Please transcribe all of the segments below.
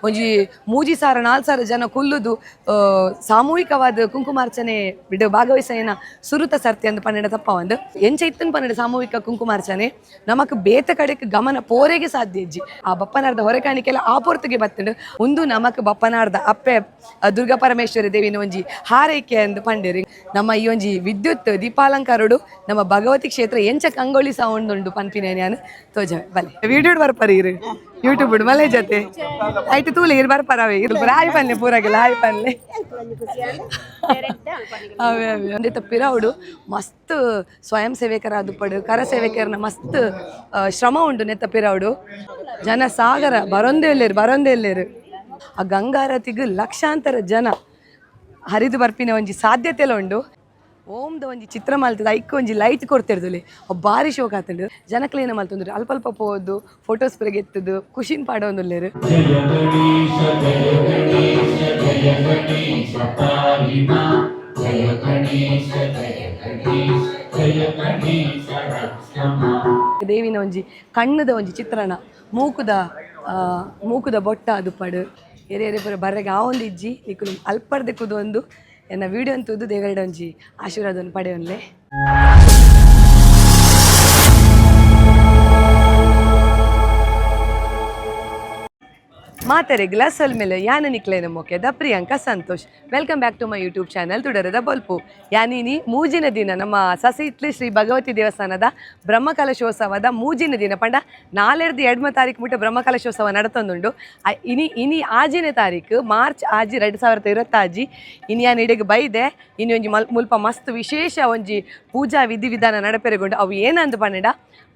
ಒಂಜಿ 3000 4000 ಜನ ಕುಲ್ಲುದು ಸಾಮೂಹಿಕವಾದ ಕುಂಕುಮಾರ್ಚನೆ ಬಿಡು ಭಾಗವಹಿಸೇನ ಸುರುತ ಸರ್ತಿ ಅಂದ್ ಪನ್ನೆರಡು ತಪ್ಪ ಒಂದು ಎಂಚ ಇತ್ತನ್ ಪನ್ನೆರಡು ಸಾಮೂಹಿಕ ಕುಂಕುಮಾರ್ಚನೆ ನಮಕ್ ಬೇತ ಕಡೆಕ್ ಗಮನ ಪೋರೆಗೆ ಸಾಧ್ಯ ಇಜ್ಜಿ. ಆ ಬಪ್ಪನಾರ್ದ ಹೊರೆ ಕಾಣಿಕೆಲ್ಲ ಆ ಪೊರ್ತುಗೆ ಬತ್ತುಂಡು. ಉಂದು ನಮಕ್ ಬಪ್ಪನಾರ್ದ ಅಪ್ಪೆ ದುರ್ಗಾ ಪರಮೇಶ್ವರಿ ದೇವಿನ ಒಂಜಿ ಹಾರೈಕೆ ಅಂದ್ ಪಂಡೇರಿ. ನಮ್ಮ ಈ ಒಂಜಿ ವಿದ್ಯುತ್ ದೀಪಾಲಂಕಾರಡು ನಮ್ಮ ಭಗವತಿ ಕ್ಷೇತ್ರ ಎಂಚ ಕಂಗೊಳಿ ಸೌಂಡ್ ಉಂಡು ಪನ್ಪಿನ ನಾನು ತೋಜ ಬಲೆ. ವಿಡಿಯೋ ಬರ್ಪರಿ ಇರು ಯೂಟ್ಯೂಬ್ ಮಲೆ ಜೊತೆ ಆಯ್ತು ತೂಲೆ ಇರು ಬರ್ಪರವೇ ಇರು. ಹಾಯ್ ಪನ್ಲೆ ಪೂರಾಗಿಲ್ಲ, ಹಾಯ್ ಪನ್ಲೆ. ಅವೇ ಅವೇ ಒಂದೇ ಪಿರವುಡು ಮಸ್ತ್ ಸ್ವಯಂ ಸೇವಕರ ದುಪ್ಪಡು ಕರ ಸೇವಕರನ ಮಸ್ತ್ ಶ್ರಮ ಉಂಡು ನೆತ್ತ ಪಿರವುಡು. ಜನ ಸಾಗರ ಬರೊಂದೇ ಇಲ್ಲೇರು, ಬರೊಂದೇ ಇಲ್ಲೇರು. ಆ ಗಂಗಾರತಿಗೆ ಲಕ್ಷಾಂತರ ಜನ ಹರಿದು ಬರ್ಪಿನ ಒಂಜಿ ಸಾಧ್ಯತೆಲ ಉಂಡು. ಓಮ್ದ ಒಂಜಿ ಚಿತ್ರ ಮಲ್ತದ ಐಕ್ ಒಂಜಿ ಲೈಟ್ ಕೊಡ್ತಿರ್ದುಲೆ, ಅವು ಬಾರಿ ಶೋಕ್ ಆತುಂಡು. ಜನಕ್ಲೇನ ಮಲ್ತುಂಡು ಅಲ್ಪ ಅಲ್ಪ ಪೋದು ಫೋಟೋಸ್ ಪೂರ ಗೆತ್ತದು ಖುಷಿನ್ ಪಾಡೊಂದುಲ್ಲೆರ್. ಜಯ ಗಣೇಶ ಜಯ ಗಣೇಶ ಜಯ ಗಣೇಶ ಪಾಹಿಮಾ, ಜಯ ಗಣೇಶ ಜಯ ಗಣೇಶ ಜಯ ಗಣೇಶ ರಕ್ಷಮಾ. ದೇವಿನ ಒಂಜಿ ಕಣ್ಣುದ ಒಂಜಿ ಚಿತ್ರಣ, ಮೂಕುದ ಮೂಕುದ ಬೊಟ್ಟ ದುಪ್ಪಡು. ಎರೆ ಎರೆ ಪೂರ ಬರ್ರೆಗೆ ಆವೊಂದು ಇಜ್ಜಿ. ನಿಕುಲು ಅಲ್ಪರ್ದೆ ಕುದು ಒಂದು ಎನ್ನ ವಿಡಿಯೋ ಅಂತದ್ದು ದೇವರೆಡ ಒಂಜಿ ಆಶೀರ್ವಾದವನ್ನು ಪಡೆಯೊನ್ಲೆ. ಮಾತರೆ ಗ್ಲಾಸ್ ಮೇಲೆ ಯಾನ ನಿಕ್ಲೇನ ಮೊಕೆದ Priyanka Santosh. Welcome back to my YouTube channel ತುಡರದ ಬೊಲ್ಪು. ಯಾನಿನಿ ಮೂಜಿನ ದಿನ ನಮ್ಮ ಸಸಿಹಿತ್ಲು ಶ್ರೀ ಭಗವತಿ ದೇವಸ್ಥಾನದ ಬ್ರಹ್ಮಕಲಶೋತ್ಸವದ ಮೂಜಿನ ದಿನ ಪಂಡ ನಾಲೆರ್ದು 2 ತಾರೀಕು ಮುಟ್ಟ ಬ್ರಹ್ಮಕಲಶೋತ್ಸವ ನಡತೊಂದುಂಡು. ಇನಿ ಇನಿ 6ನೇ ತಾರೀಕು ಮಾರ್ಚ್ 6 2026. ಇನಿ ಯಾನ್ ಇಡೆಗ್ ಬೈದೆ. ಇನಿ ಒಂಜಿ ಮಲ್ ಮುಲ್ಪ ಮಸ್ತ್ ವಿಶೇಷ ಒಂಜಿ ಪೂಜಾ ವಿಧಿವಿಧಾನ ನಡಪೆರೆಗೊಂಡು. ಅವು ಏನಂದು ಪಂಡ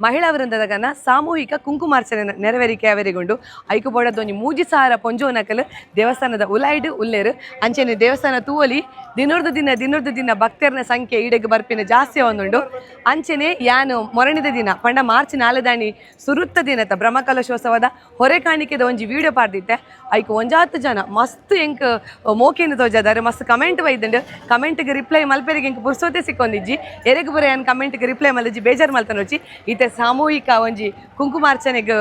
ಮಹಿಳಾ ವೃಂದದಗನ ಸಾಮೂಹಿಕ ಕುಂಕುಮಾರ್ಚನೆ ನೆರವೇರಿಕೆ ಅವರಿಗೊಂಡು. ಐಕು ಬೋಡದ ಒಂಜಿ 3000 ಪೊಂಜೋನಕಲ್ ದೇವಸ್ಥಾನದ ಉಲಾಯ್ಡ್ ಉಲ್ಲೇರು. ಅಂಚನೆ ದೇವಸ್ಥಾನ ತೂವಲಿ ದಿನೊರ್ದು ದಿನ ದಿನೊರ್ದು ದಿನ ಭಕ್ತರ್ನ ಸಂಖ್ಯೆ ಈಡೆಗ್ ಬರ್ಪಿನ ಜಾಸ್ತಿ ಒಂದುಂಡು. ಅಂಚನೆ ಯಾನು ಮೊರಣಿದ ದಿನ ಪಂಡ ಮಾರ್ಚ್ 4ದಾನಿ ಸುರುತ್ತ ದಿನತ ಬ್ರಹ್ಮಕಲಶೋತ್ಸವದ ಹೊರೆ ಕಾಣಿಕೆದ ಒಂಜಿ ವಿಡಿಯೋ ಪಾಡ್ದಿತ್ತೆ. ಐಕ್ ಒಂಜಾತ್ ಜನ ಮಸ್ತ್ ಎಂಕ್ ಮೋಕೆನ್ ತೋಜಾದಾರೆ, ಮಸ್ತ್ ಕಮೆಂಟ್ ಬೈದುಂಡು. ಕಮೆಂಟ್ಗೆ ರಿಪ್ಲೈ ಮಲ್ಪೆರಿಗೆ ಎಂಕ್ ಪುರ್ಸೋತೆ ಸಿಕ್ಕೊಂದಿಜ್ಜಿ. ಎರೆಗ್ ಬುರ ಯಾನ್ ಕಮೆಂಟ್ಗೆ ರಿಪ್ಲೈ ಮಲ್ದಿಜ್ಜಿ, ಬೇಜಾರ್ ಮಲ್ತನೊಚ್ಚಿ. ಇತ್ತೆ ಸಾಮೂಹಿಕ ಒಂಜಿ ಕುಂಕುಮಾರ್ಚನೆಗ್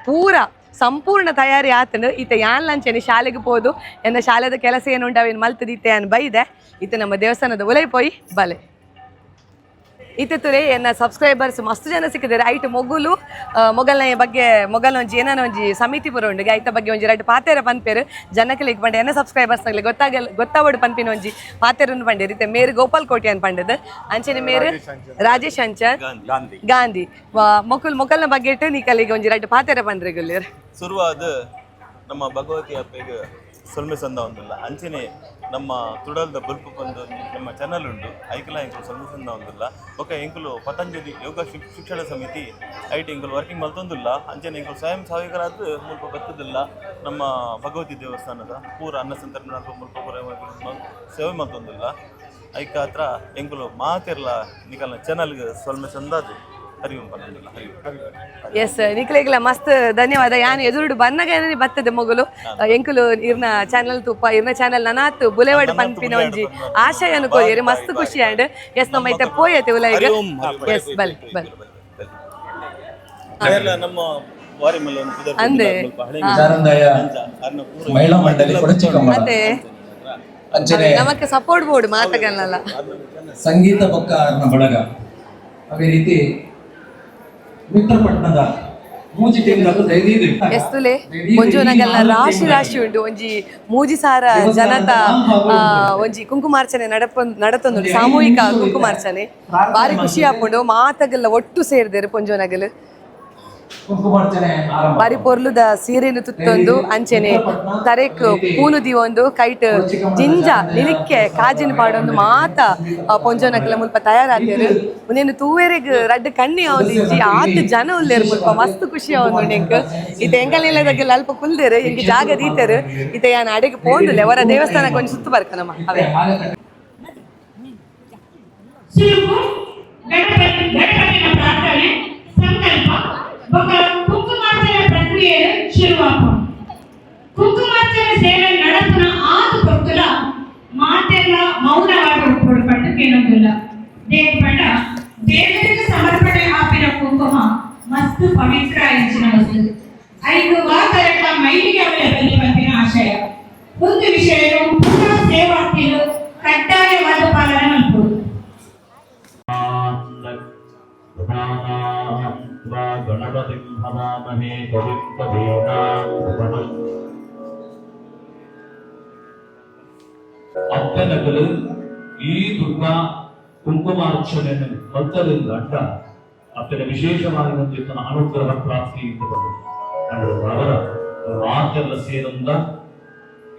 ಪೂರ ಸಂಪೂರ್ಣ ತಯಾರಿ ಆತಂಡು. ಇತ್ತೆ ಯಾನ್ ಲಂಚನೆ ಶಾಲೆಗೆ ಪೋದು ಎನ್ನ ಶಾಲೆದ ಕೆಲಸ ಏನು ಉಂಟು ಅವೇನು ಮಲ್ತದ ಇತ್ತೆ ಯಾನ್ ಬೈದೆ. ಇತ್ತೆ ನಮ್ಮ ದೇವಸ್ಥಾನದ ಉಲೈ ಪೋಯಿ ಬಲೆ. ಇತ್ತೆ ತುರೆ ಎನ್ನ ಸಬ್ಸ್ಕ್ರೈಬರ್ಸ್ ಮಸ್ತ್ ಜನ ಸಿಕ್ಕಿದ್ದಾರೆ. ಐಟ್ ಮೊಗುಲು ಮೊಗಲ್ನ ಬಗ್ಗೆ ಮೊಗಲ್ ಒಂಜಿ ಏನಾನ ಒಂಜಿ ಸಮಿತಿ ಪೂರ ಉಂಡು. ಐತ ಬಗ್ಗೆ ಒಂಜಿ ರಡ್ಡ್ ಪಾತೆರ ಪನ್ಪೇರು ಜನಕಲಿಗೆ ಪಂಡ ಎನ್ನ ಸಬ್ಸ್ಕ್ರೈಬರ್ಸ್ ನಗಲಿ ಗೊತ್ತಾಗಲ್ಲ ಗೊತ್ತಾವಡು ಪನ್ಪಿನ ಒಂಜಿ ಪಾತೆರನ್ನು ಪಂಡೇರು. ಇತ್ತೆ ಮೇರು ಗೋಪಾಲ್ ಕೋಟಿ ಅನ್ ಪಂಡದು. ಅಂಚನೆ ಮೇರು ರಾಜೇಶ್ ಅಂಚನ್ ಗಾಂಧಿ. ಗಾಂಧಿ ಮೊಕುಲ್ ಮೊಕಲ್ನ ಬಗ್ಗೆ ಇಟ್ಟು ನಿಕಲಿಗೆ ಒಂಜಿ ರಡ್ಡ್ ಪಾತೆರ ಪಂಡ್ರೆ ಗುಲ್ಲೇರ್. ಶುರುವಾದ ನಮ್ಮ ಭಗವತಿ ಅಪ್ಪೆಗೆ ಸೊಲ್ಮೆ ಸಂದ ಒಂದುಲ್ಲ. ಅಂಚನೆ ನಮ್ಮ ತುಡಲ್ದ ಬೊಲ್ಪು ಪಂದು ಒಂಜಿ ನಮ್ಮ ಚಾನಲ್ ಉಂಡು, ಐಕಲ ಎಂಕುಲು ಸೊಲ್ಮೆ ಸಂದ ಒಂದುಲ್ಲ. ಬೊಕ್ಕ ಎಂಕುಲು ಪತಂಜಲಿ ಯೋಗ ಶಿಕ್ಷಣ ಸಮಿತಿ ಐಟ್ ಎಂಕುಲು ವರ್ಕಿಂಗ್ ಮಲ್ತೊಂದುಲ್ಲ. ಅಂಚನೆ ಎಂಕುಲು ಸ್ವಯಂ ಸೇವಕರಾದ ಮುಲ್ಪ ಬತ್ತದಿಲ್ಲ. ನಮ್ಮ ಭಗವತಿ ದೇವಸ್ಥಾನದ ಪೂರ ಅನ್ನ ಸಂತರ್ಪಣೆ ಅಲ್ಪ ಮುಲ್ಪ ಪೂರ ಸೇವೆ ಮಲ್ತೊಂದುಲ್ಲ. ಐಕ ಹತ್ರ ಎಂಕುಲು ಮಾತೆರ್ಲ ನಿಕಲ್ನ ಚಾನಲ್ಗೆ ಸೊಲ್ಮೆ ಸಂದಾದು ಹರಿ ಓಂ ಪನ್ನೊಂದುಲ್ಲ. ಹರಿ ಓಂ. ಎಸ್, ನಿಕ್ಲೆಗ್ಲ ಮಸ್ತ್ ಧನ್ಯವಾದ. ಯಾನ್ ಎದುರುಡು ಬನ್ನಗ ಬತ್ತದೆ ಮೊಗಲು ಎಂಕುಲು ಇರ್ನ ಚಾನಲ್ ತೂಪ, ಇರ್ನ ಚಾನಲ್ ನನಾತ್ ಬುಲೆವಡ್ ನನಾತ್ ಪನ್ಪಿನ ಬುಲೆವಡ್ ಒಂಜಿ ಪನ್ಪಿನ ಆಶಯನು ಕೊರಿಯರಿ ಮಸ್ತ್ ಖುಷಿ ಆಂಡ್. ಎಸ್, ನಮ್ಮ ಇತ್ತೆ ಪೋಯತೆ ಉಲೈಗ್. ಹರಿ ಓಂ, ಹರಿ ಓಂ. ಎಸ್, ಬಲೆ ಬಲೆ. ಬೇರ್ಲ ನಮ್ಮ ವಾರಿ ಮಲ್ಲ ಒಂದು ಪುದರ್ ಅಂದೆ. ಮುಲ್ಪ ಹಳೆ ಜಾರಂದಾಯ ಅಂಚ ಅರ್ನ ಪೂರ ಮಹಿಳಾ ಮಂಡಳಿ ಕೊಡಚಿಕಮ್ಮಡ. ಮತ್ತೆ ಅಂಚನೆ ನಮಕ್ ಸಪೋರ್ಟ್ ಬೋರ್ಡ್ ಮಾತಗನ್ನಲ್ಲ. ಸಂಗೀತ ಬೊಕ್ಕ ಅರ್ನ ಬಳಗ. ಅದೇ ರೀತಿ ಮಿತ್ರಪಟ್ಟಣದ ಮೂಜಿ ಟೀಮ್ ದೈದೀದು. ಎಸ್ತುಲೆ ಒಂಜೋನಗಲ್ನ ರಾಶಿ ರಾಶಿ ಉಂಟು. ಒಂಜಿ 3000 ಜನತ ಒಂಜಿ ಕುಂಕುಮಾರ್ಚನೆ ನಡಪ ನಡತೊಂದುಂಡು. ಸಾಮೂಹಿಕ ಕುಂಕುಮಾರ್ಚನೆ ಬಾರಿ ಖುಷಿ ಆಪುಂಡು. ಮಾತಗಲ್ಲ ಒಟ್ಟು ಸೇರಿದರು ಪೊಂಜೋನಗಲ್. ಕುಂಕುಮಾರ್ಚನೆ ಆರಂಭ. ಬಾರಿ ಪೊರ್ಲುದ ಸೀರೆನು ತುತ್ತೊಂದು, ಅಂಚೆನೆ ತರೆಕ್ ಪೂನು ದೀವೊಂದು, ಕೈಟ್ ಜಿಂಜ ನಿಲಿಕ್ಕೆ ಕಾಜಿನ ಪಾಡೊಂದು ಮಾತ ಪೊಂಜೋನಕಲ ಮುಲ್ಪ ತಯಾರಾತೇರು. ಉಂದೆನ್ ತೂವೆರೆಗ್ ರಡ್ಡ್ ಕಣ್ಣಿ ಆವೊಂದಿಜ್ಜಿ, ಆತ್ ಜನ ಉಲ್ಲೇರು ಮುಲ್ಪ. ಮಸ್ತ್ ಖುಷಿ ಆವೊಂದುಂಡು ಎಂಕ್. ಇತ್ತೆ ಎಂಕಲ್ನೆಲ್ಲದಗ್ಲ ಅಲ್ಪ ಕುಲ್ದೇರು, ಎಂಕ್ ಜಾಗ ದೀತೆರು. ಇತ್ತೆ ಯಾನ್ ಅಡೆಗ್ ಪೋಂದುಲ್ಲೆ, ಹೊರ ದೇವಸ್ಥಾನಕ್ಕೆ ಒಂಜಿ ಸುತ್ತು ಬರ್ಕನಮ್ಮ ಅವೇ. ಸುರುಕು ಗಣಪತಿ ಗಣಪತಿನ ಪ್ರಾರ್ಥನೆ, ಸಂಕಲ್ಪ ಬೊಕ್ಕ ಕುಂಕುಮಾರ್ಚನೆ ಪ್ರಕ್ರಿಯೆ ಶುರುವಾಪ. ಕುಂಕುಮಾರ್ಚನೆ ಸೇವೆ ನಡಪುನ ಆದು ಪೊರ್ತುಲ ಮಾತೆಲ್ಲ ಮೌನವಾಗಿ ಉಪ್ಪುಡು ಪಂಡು ಕೇಳೊಂದುಲ್ಲ. ದೇವ ಪಂಡ ದೇವರಿಗೆ ಸಮರ್ಪಣೆ ಆಪಿನ ಕುಂಕುಮ ಮಸ್ತ್ ಪವಿತ್ರ ಆಯಿಚಿನ ವಸ್ತು. ಐದು ವಾತರಕ ಮೈಲಿಗೆ ಅವರ ಬಲಿ. विद्महे कविं कवीनां उपमश् ಅಪ್ಪನಕಲು ಈ ದುರ್ಗಾ ಕುಂಕುಮಾರ್ಚನೆಯನ್ನು ಮಲ್ತರಿಂದ ಅಡ್ಡ ಅಪ್ಪನ ವಿಶೇಷವಾಗಿ ಒಂದಿತ್ತನ ಅನುಗ್ರಹ ಪ್ರಾಪ್ತಿ ಅಂತ ಬಂದು ಅವರ ಮಾತೆಲ್ಲ ಸೇರಂದ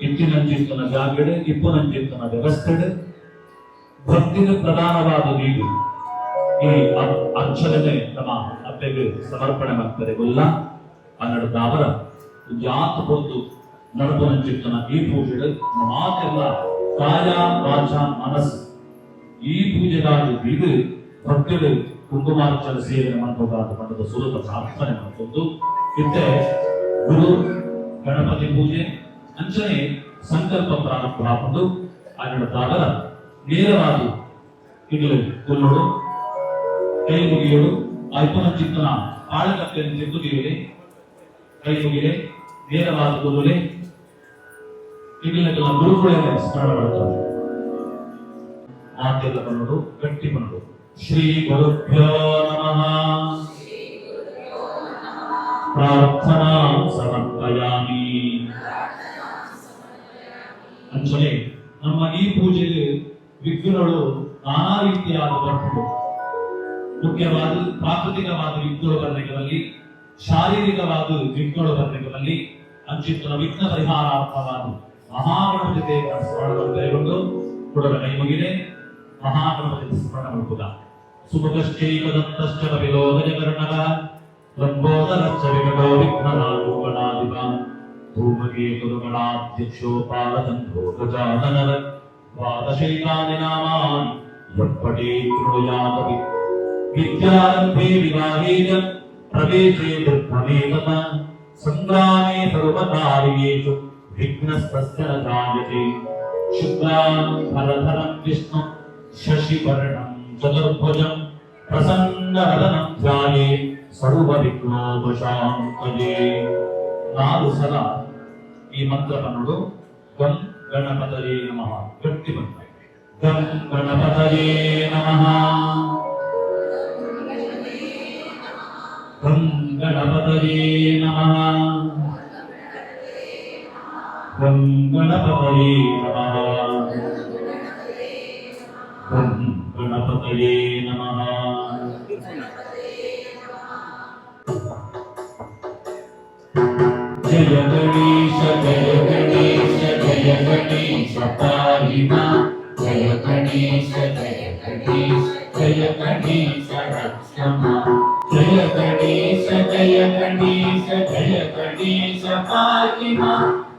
ಇತ್ತಿನಂಚಿತ್ತನ ಜಾಗಡು ಇಪ್ಪುನಂಚಿತ್ತನ ವ್ಯವಸ್ಥೆಡು ಭಕ್ತಿನ ಪ್ರಧಾನವಾದ ನೀಡು ಈ ಅರ್ಚನೆ ನಮ್ಮ ಅಪ್ಪೆಗೆ ಸಮರ್ಪಣೆ ಮಾಡ್ತಾರೆ ಗೊಲ್ಲ. ಅನ್ನಡ ಅವರ ಜಾತ ಪೊಂದು ನಡಪುನಂಚಿತ್ತನ ಈ ಪೂಜೆಡು ಮಾತೆಲ್ಲ ಕಾಯ ವಾಚ ಮನಸ್ಸು ಈ ಪೂಜೆಗಾಗಿ ಬೀದು ಭಕ್ತರು ಕುಂಕುಮಾರ್ಚನ ಸೇವನೆ ಮಾಡಬೇಕಾದ ಮಠದ ಸುಲಭ ಪ್ರಾರ್ಥನೆ ಮಾಡಿಕೊಂಡು ಇತ್ತೆ ಗುರು ಗಣಪತಿ ಪೂಜೆ ಅಂಚನೆ ಸಂಕಲ್ಪ ಪ್ರಾರಂಭ ಹಾಕೊಂಡು ಅನ್ನಡ ತಾವರ ನೇರವಾಗಿ ಇಗಲು ಕೊಲ್ಲೋಡು ಕೈ ಮುಗಿಯೋಡು ಐಪನ ಚಿತ್ತನ ಆಳಕತ್ತೆಯನ್ನು ತಿದ್ದುದಿಯಲೆ ಕೈ ಮುಗಿಲೆ ನೇರವಾದ ಕೊಲ್ಲುಲೆ ಇಗಲಿನ ಗುರುಗಳನ್ನೇ ಸ್ಮರಣ ಮಾಡ್ತಾರೆ. ಮಾತೆಲ್ಲ ಬನ್ನೋಡು ಗಟ್ಟಿ ಬನ್ನೋಡು. ಶ್ರೀ ಗುರುಭ್ಯೋ ನಮಃ. ಪ್ರಾರ್ಥನಾ ಸಮರ್ಪಯಾಮಿ. ಅಂಚನೆ ನಮ್ಮ ಈ ಪೂಜೆಗೆ ವಿಘ್ನಗಳು ನಾನಾ ರೀತಿಯಾದ ಬರ್ಪುಂಡು. ಮುಖ್ಯವಾದ ಪ್ರಾಕೃತಿಕವಾದ ವಿಘ್ನಗಳು ಬರ್ನೆಗಳಲ್ಲಿ, ಶಾರೀರಿಕವಾದ ವಿಘ್ನಗಳು ಬರ್ನೆಗಳಲ್ಲಿ ಅಂಚಿತ್ತನ ವಿಘ್ನ ಪರಿಹಾರಾರ್ಥವಾದ ಮಹಾಗಣಪತಿ ದೇವರ ಸ್ಮರಣ ಕೈಗೊಂಡು ಕುಡರ ಕೈ ಮುಗಿದೆ ಮಹಾಗಣಪತಿ ಸ್ಮರಣ ಮಲ್ಪುಗ. ಸುಮುಖಶ್ಚೈಕದಂತಶ್ಚ ಕಪಿಲೋ ಗಜಕರ್ಣಃ ಲಂಬೋದರಶ್ಚ ವಿಕಟೋ ವಿಘ್ನರಾಜೋ ಗಣಾಧಿಪ ಧೂಮಕೇತುರ್ಗಣಾಧ್ಯಕ್ಷೋ ಪಾಲಚಂದ್ರೋ ಗಜಾನನರ ದ್ವಾದಶೈತಾನಿ ನಾಮಾನಿ ಯಃ ಶೃಣುಯಾದಪಿ ವಿದ್ಯಾರಂಭೆ ವಿವಾಹೇ ಚ ಪ್ರವೇಶೇ ದುರ್ಭವೇ ತಥಾ ಸಂಗ್ರಾಮೇ ಸರ್ವಕಾರ್ಯೇಷು ವಿಘ್ನಸ್ತಸ್ಯ ನ ಜಾಯತೆ. ಶುಕ್ಲಾಂ ಫಲಧರಂ ವಿಷ್ಣು ಶಶಿವರ್ಣಂ ಚತುರ್ಭುಜಂ ಪ್ರಸನ್ನವದನಂ ಧ್ಯಾಯೇ ಸರ್ವವಿಘ್ನೋಪಶಾಂತಯೇ. ನಾಲ್ಕು ಸಲ ಈ ಮಂತ್ರವನ್ನು. ಗಂ ಗಣಪತಯೇ ನಮಃ. ಗಟ್ಟಿ ಮಂತ್ರ. ಗಂ ಗಣಪತಯೇ ನಮಃ. ಗಂ ಗಣಪತಯೇ ನಮಃ. ಗಂ ಗಣಪತಯೇ ನಮಃ. ಗಂ ಗಣಪತಯೇ ನಮಃ. ಜಯ ಗಣೇಶ ಜಯ ಗಣೇಶ ಜಯ ಗಣೇಶ ಪಾಹಿ ಮಾ. ಜಯ ಗಣೇಶ ಜಯ ಗಣೇಶ ಜಯ ಗಣೇಶ ರಕ್ಷ ಮಾ. ಜಯ ಗಣೇಶ ಜಯ ಗಣೇಶ ಜಯ ಗಣೇಶ ಪಾಹಿ ಮಾ.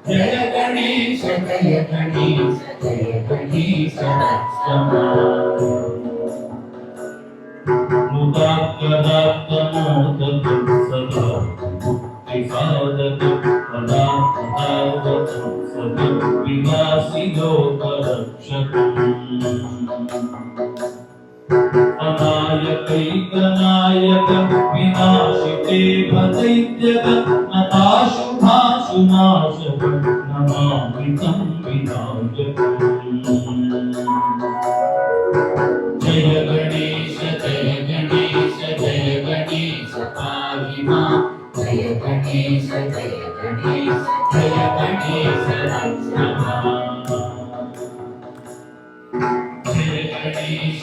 ಜಯ ಗಣೇಶ ಜಯ ಗಣೇಶ ಜಯ ಗಣೇಶ ರಕ್ಷ ಮಾ. ಮುದಾತ್ಮದಾತ್ಮೋದಕಂ ಸದಾ ಮುಕ್ತಿ ಸಾಧಕ ಪದಾರ್ಥದಾವಕಂ ಸದಾ ವಿವಾಸಿ ಲೋಕರಕ್ಷಕಂ. ಅನಾಯಕೈಕನಾಯಕ ವಿನಾಶಿತೇ ಭದೈತ್ಯಕ ನತಾಶುಭಾಶು ನಾಶಕ ನಮಾಮಿ तं ವಿನಾಯಕಂ. ಜಯ ಗಣೇಶ ಜಯ ಗಣೇಶ ಜಯ ಗಣೇಶ ಪಾಹಿ ಮಾ. ಜಯ ಗಣೇಶ ಜಯ ಗಣೇಶ ಜಯ ಗಣೇಶ ರಕ್ಷ ಮಾ. ಜಯ ಗಣೇಶ